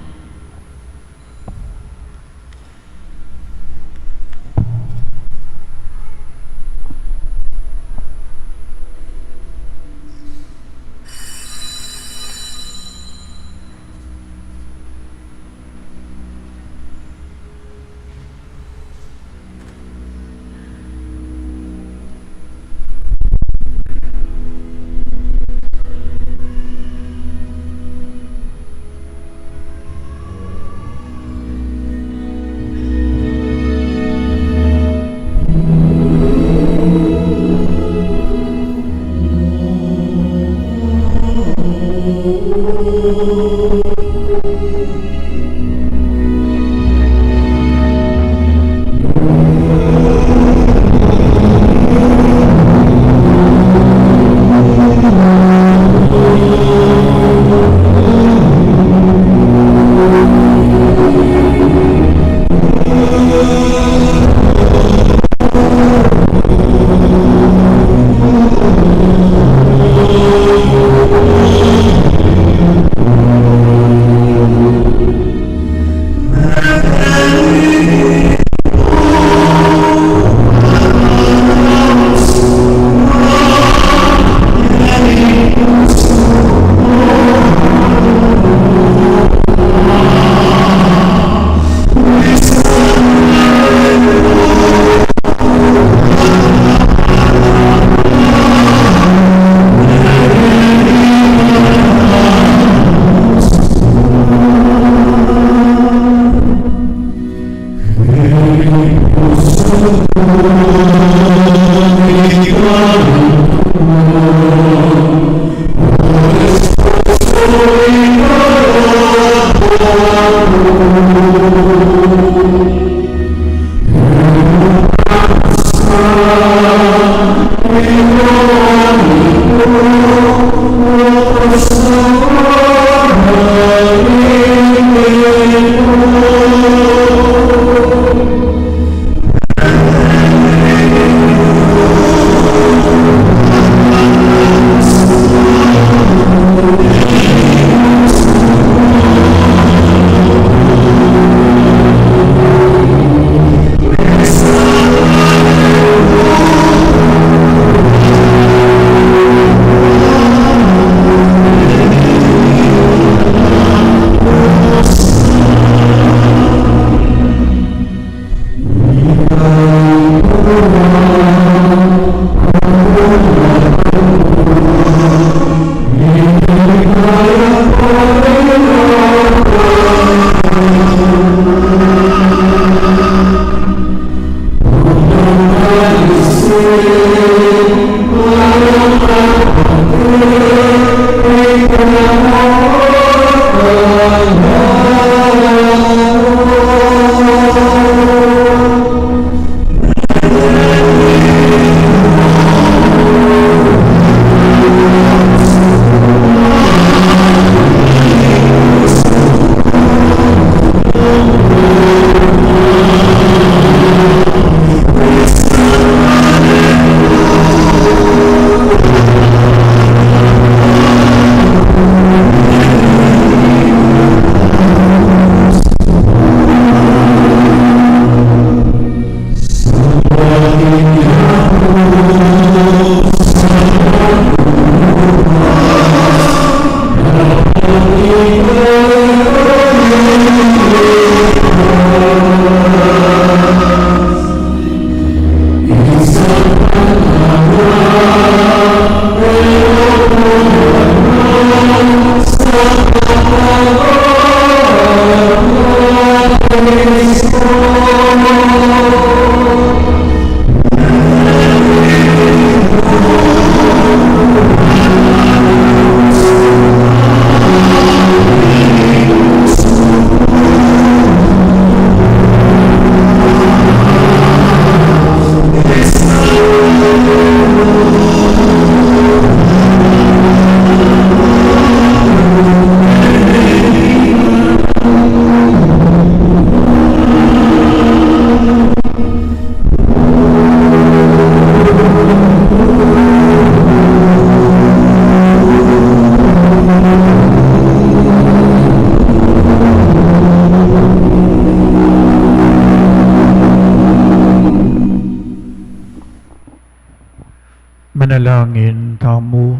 Manalangin tamu.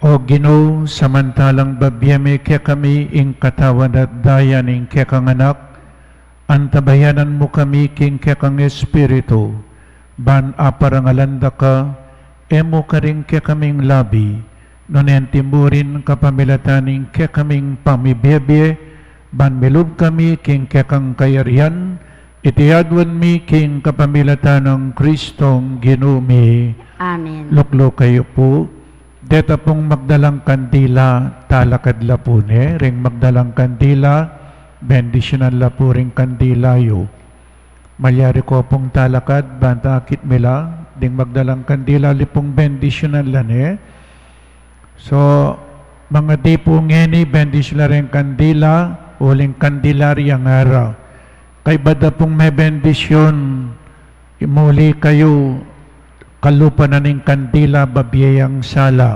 O Ginu, samantalang babie me kekami ing katawan at daya ning kekang Anak, antabayanan mu kami king kekang Espiritu, ban aparangalan da ka, e mu karing kekaming labi, nune anti mu rin kapamilatan ning kekaming pamibie-bie, ban milub kami king kekang kayarian, iti aduan mi king kapamilatan nang Kristong Ginu mi. Amen. Lukluk kayu pu. Deta pung magdalang kandila, talakad la pu ne, ring magdalang kandila, bendisyunan la pu ring kandila yu. Malyari ko pung talakad, banta akit mi la, ding magdalang kandila, uli pung bendisyunan la ne. So, mangadi pu ngeni, bendisyunan la ring kandila, uling Kandelarya ngara. Kaybat da pung mebendisyun, imuli kayu, kalupa na ning kandila, babie yang sala.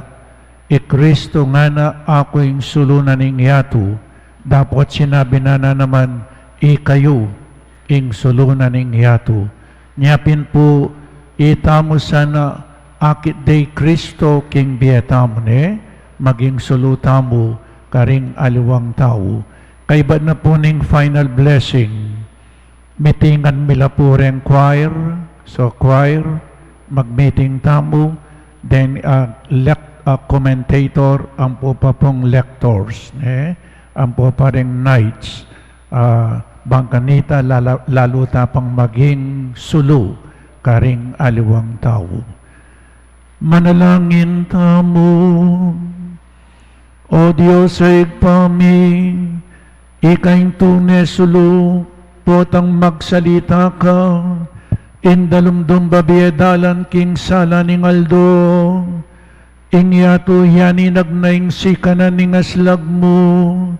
I Kristo ngana, aku ing sulu na ning yatu, dapot sinabi na na naman, ikayu ing sulu na ning yatu. Nya pin pu, itamu sana akit de i Kristo king bie tamu ne, maging sulu tamu karing aliwang tau. Kaybat na pu ning final blessing, mitingan mi la pu reng choir. So choir, mag-meeting tamu, then, ah, lect-, ah, commentator, ampo pa pung lectors, ne? Ampo pa reng knights, ah, bang kanita lala-, lalu ta pang maging sulu karing aliwang tau. Manalangin tamu. O Dios a Ibpa mi, ika ing tune sulu, potang magsalita ka, Ing dalumdum babie dalan king sala ning aldo. Ing yatu yaninag na ing sikanan ning aslag mu,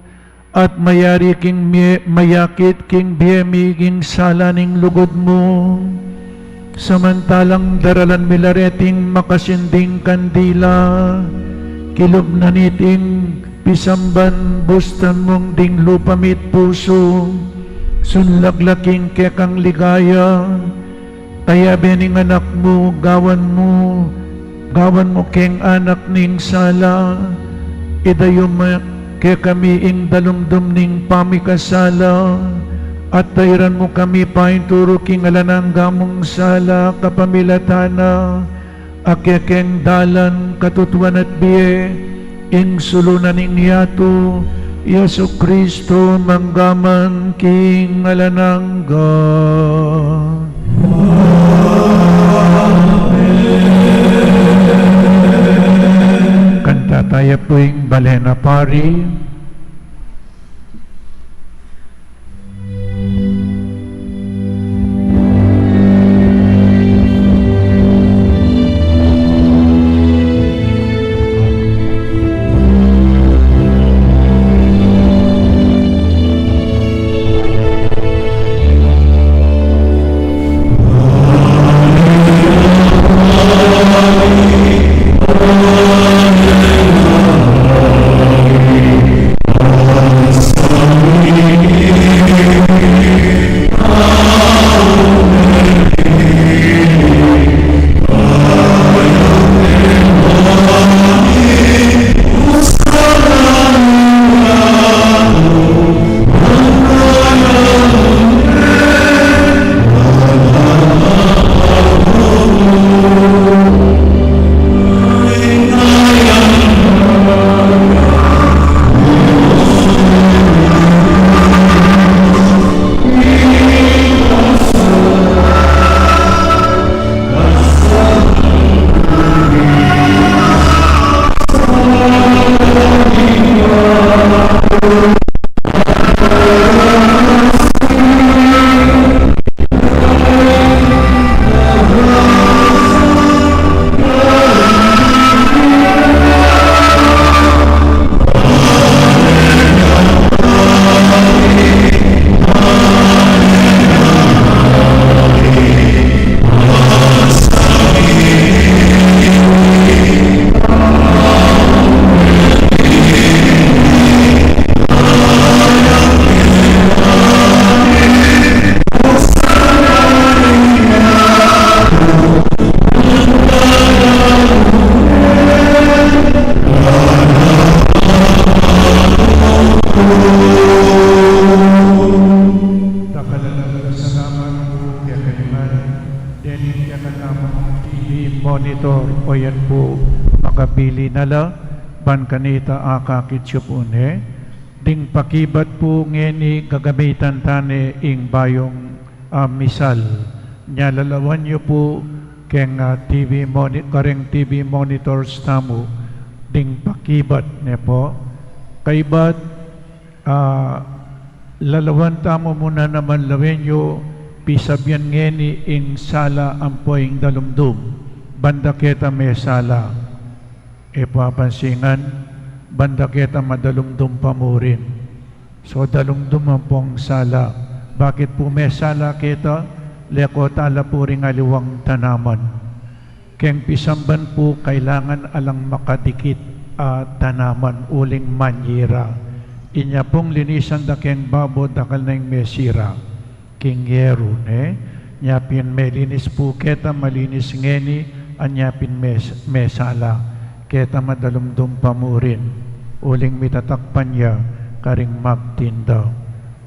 at mayari king mie-, mayakit king bie mi king sala ning lugud mu. Samantalang daralan mi la reting makasinding kandila, kilub na niting pisamban bustan mung ding lupa mi't pusu, sunlag la king kekang ligaya, Tayabe ning anak mu, gawan mu, gawan mu keng anak ning sala, idayun mu kekami ing dalumdum ning pamikasala, at tairan mu kami painturu king alang angga mung sala kapamilatan na, a kekeng dalan, katutuan at bie, ing sulu na ning yatu, Jesucristo, mangga man king alang angga. Amen. Kanta taya pu ing balen a pari. Dakal a salamat pu kekayu ngan, dening kekatamung T V monitor, o yan pu, makabili na la, ban kanita akakit yu pu ne, ding pakibat pu ngeni gagamitan ta ne ing bayung a misal. Nya lalawan yu pu keng, ah, T V moni-, kareng T V monitors tamu ding pakibat ne pu. Kaybat, ah, lalawan tamu mu na naman lawen yu, pisabian ngeni ing sala ampo ing dalumdum, ban da keta mesala. E pu apansingan, ban da keta madalumdum pa murin. So, dalumdum ampong sala. Bakit pu mesala keta? Leko tala pu ring aliwang tanaman. Keng pisamban pu, kailangan alang makadikit a tanaman uling manyira. Inya pung linisan da keng babo, dakal na ing mesira. King yeru, ne? Nya pin melinis pu keta, malinis ngeni, anya pin mes-, mesala. Keta madalumdum pa murin. Uling mitatakpan ya karing magtinda.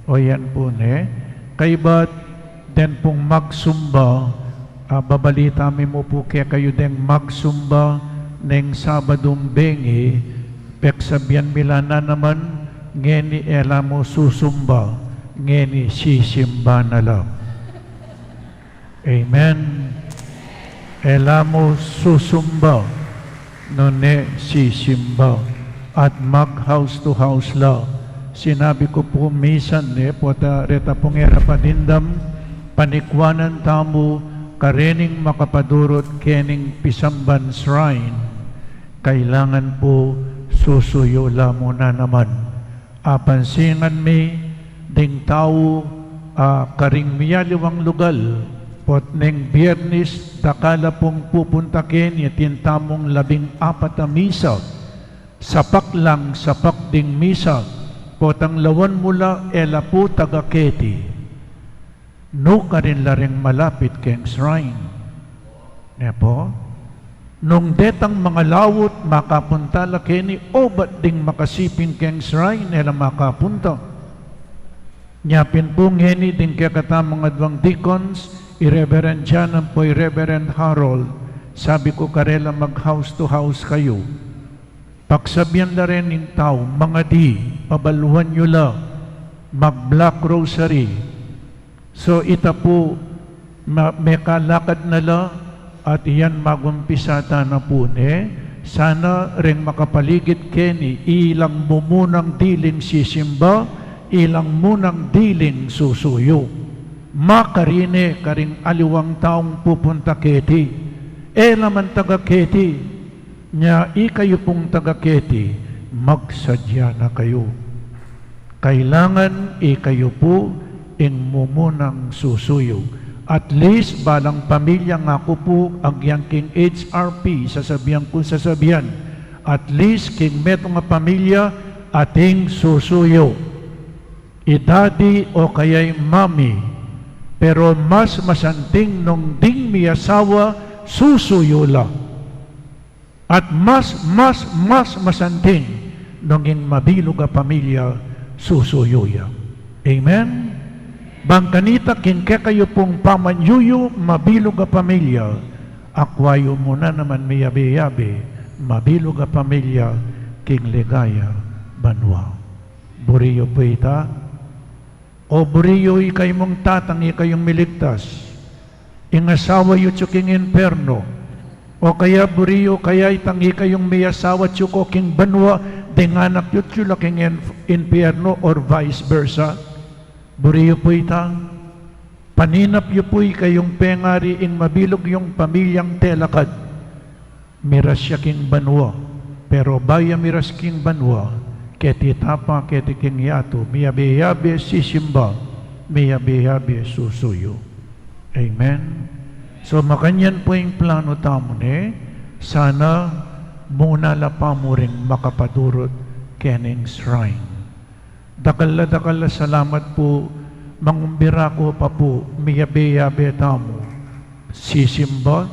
O yan pu, ne? Kaybat, den pung magsumba, ah, babalita mi mu pu kekayu deng magsumba neng Sabadung bengi, peksabian mi la na naman, ngeni e la mu susumba, ngeni sisimba na la. Amen. E la mu susumba, nune sisimba. At mag house to house la. Sinabi ku pu misan, ne, pota reta pung e ra padindam, panikwanan tamu, Karening makapadurut kening pisamban shrine, kailangan pu susuyu la mu na naman. Apansinan mi ding tau, a, karing miyaliwang lugal, potang Biernis, dakal la pung pupunta keni, atin tamung labing apat a misa. Sapak lang sapak ding misa, potang lawan mu la e la pu taga keti. Nu karin la ring malapit keng shrine? Ne pu? Nung detang mangalaut, makapunta la keni, obat ding makasiping keng shrine, e la makapunta. Nya pin pu ngeni ding kekatamung adwang deacons, i Reverend John ampo i Reverend Harold, sabi ku karela, mag house to house kayu. Pagsabian la rin ing tau, mangadi, pabaluan yu la, mag-black rosary. So, ita pu, ma-, mekalakad na la, at iyan magumpisa ta na pu ne, sana ring makapaligid keni, ilang mumunang diling sisimba, ilang munang diling susuyu. Makarine karing aliwang taung pupunta keti. E la man taga keti, nya ikayu pung taga keti, magsadya na kayu. Kailangan ikayu pu ing mumunang susuyu. At least, balang pamilya, ngaku pu, agyang king H R P, sasabian ku, sasabian, at least king metung a pamilya, ating susuyu. I daddy o kaya i mommy, pero mas masanting nung ding miyasawa, susuyu la. At mas, mas, mas masanting nung ing mabilug a pamilya susuyu ya. Amen? Bang kanita king kekayu pung pamanyuyu, mabilug a pamilya, akwa yu mu na naman miyabe-yabe, mabilug a pamilya king ligaya banua. Buri yu pu ita? O buri yu ikayung tatang ikayung miligtas, ing asawa yu atyu king impiernu? O kaya buri yu kaya itang ikayung miyasawa atyu ko king banua, ding anak yu atyu la king in-, impiernu, or vice versa? Buri yu pu ita? Paninap yu pu ikayung pengari ing mabilug yung pamilyang telakad. Miras ya king banua, pero bayu ya miras king banua, keti tapa, keti king yatu, miyabe-yabe sisimba, miyabe-yabe susuyu. Amen? So, makanyan pu ing planu tamu ne, sana muna la pa mu ring makapadurut kening shrine. Dakal a dakal a salamat pu, mangumbira ku pa pu, miyabe-yabe tamu sisimba,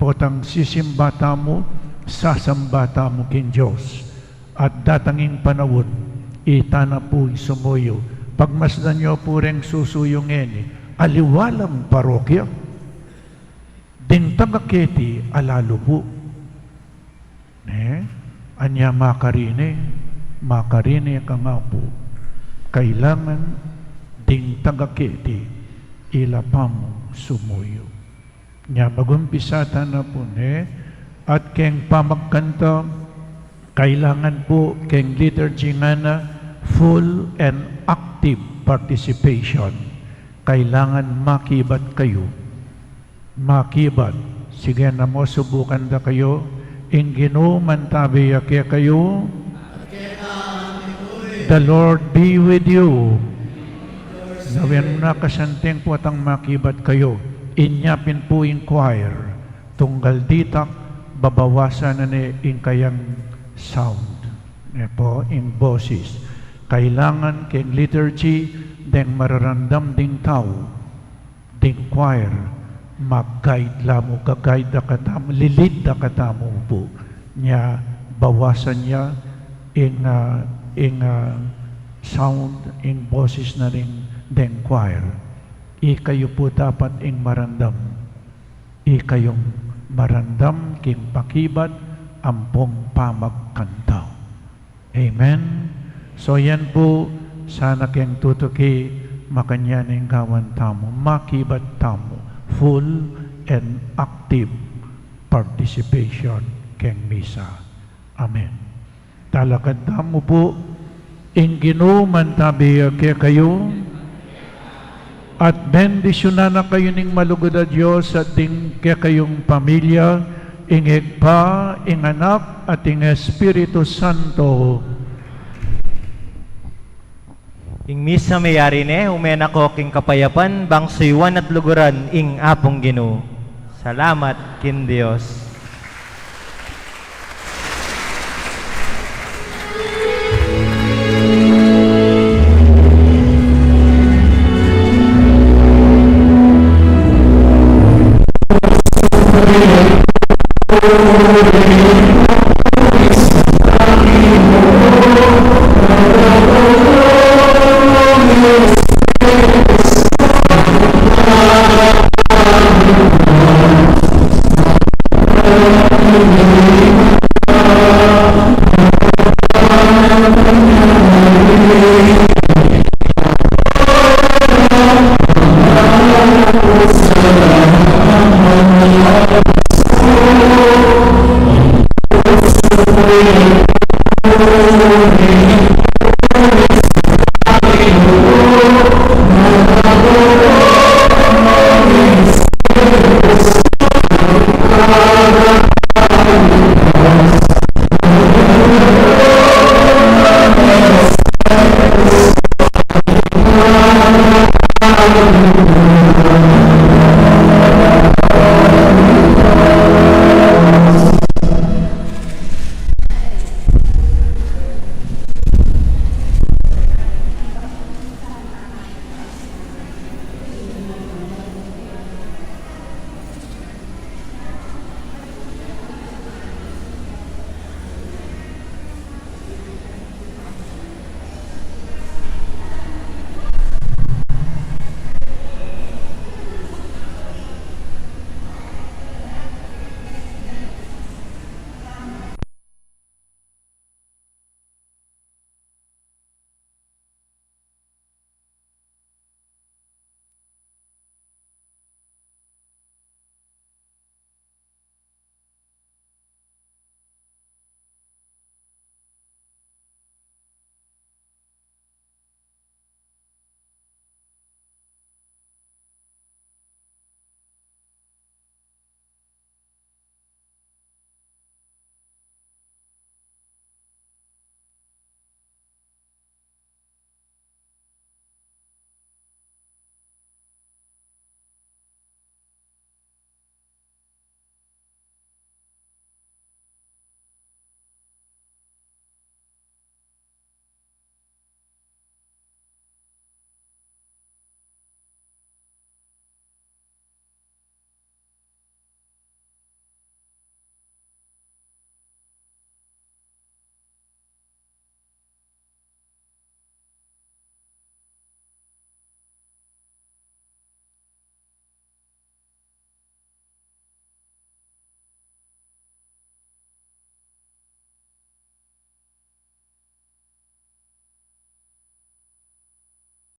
potang sisimba tamu, sasamba tamu king Dios. At datang ing panaun, ita na pu ing sumuyu. Pagmasdan yu pu reng susuyu ngeni, aliwa lang parokya. Ding taga keti, alalu pu. Ne? Anya makarine, makarine ka nga pu. Kailangan ding taga keti, ila pa mu sumuyu. Nya magumpisa ta na pu ne, at keng pamagkanta, kailangan pu keng liturgy ngana, full and active participation. Kailangan makibat kayu. Makibat. Sige na mu, subukan da kayu. Ing Ginu mantabi ya kekayu. The Lord be with you. Gawin na kasanting potang makibat kayu. Inya pin pu ing choir. Tunggal ditak, babawasan na ne ing kayang sound. Ne pu, ing boses. Kailangan keng liturgy, deng mararamdam ding tau. Ding choir, mag-guide la mu, ga-guide da katamu, li-lead da katamu pu. Nya, bawasan ya ing, ah, ing, ah, sound, ing boses na ring deng choir. Ikayu pu dapat ing maramdam. Ikayung maramdam king pakibat ampong pamagkanta. Amen. So yan pu, sana keng tutuki, makanyan ing gawan tamu, makibat tamu, full and active participation keng misa. Amen. Talakad tamu pu, ing Ginu mantabi ya kekayu. At bendisyunan na kayu ning malugud a Dios at ding kekayung pamilya, ing Ibpa, ing Anak, at ing Espiritu Santo. Ing misa meyari ne, ume na ko king kapayapan, bang suyuan at luguran ing Apung Ginu. Salamat king Dios.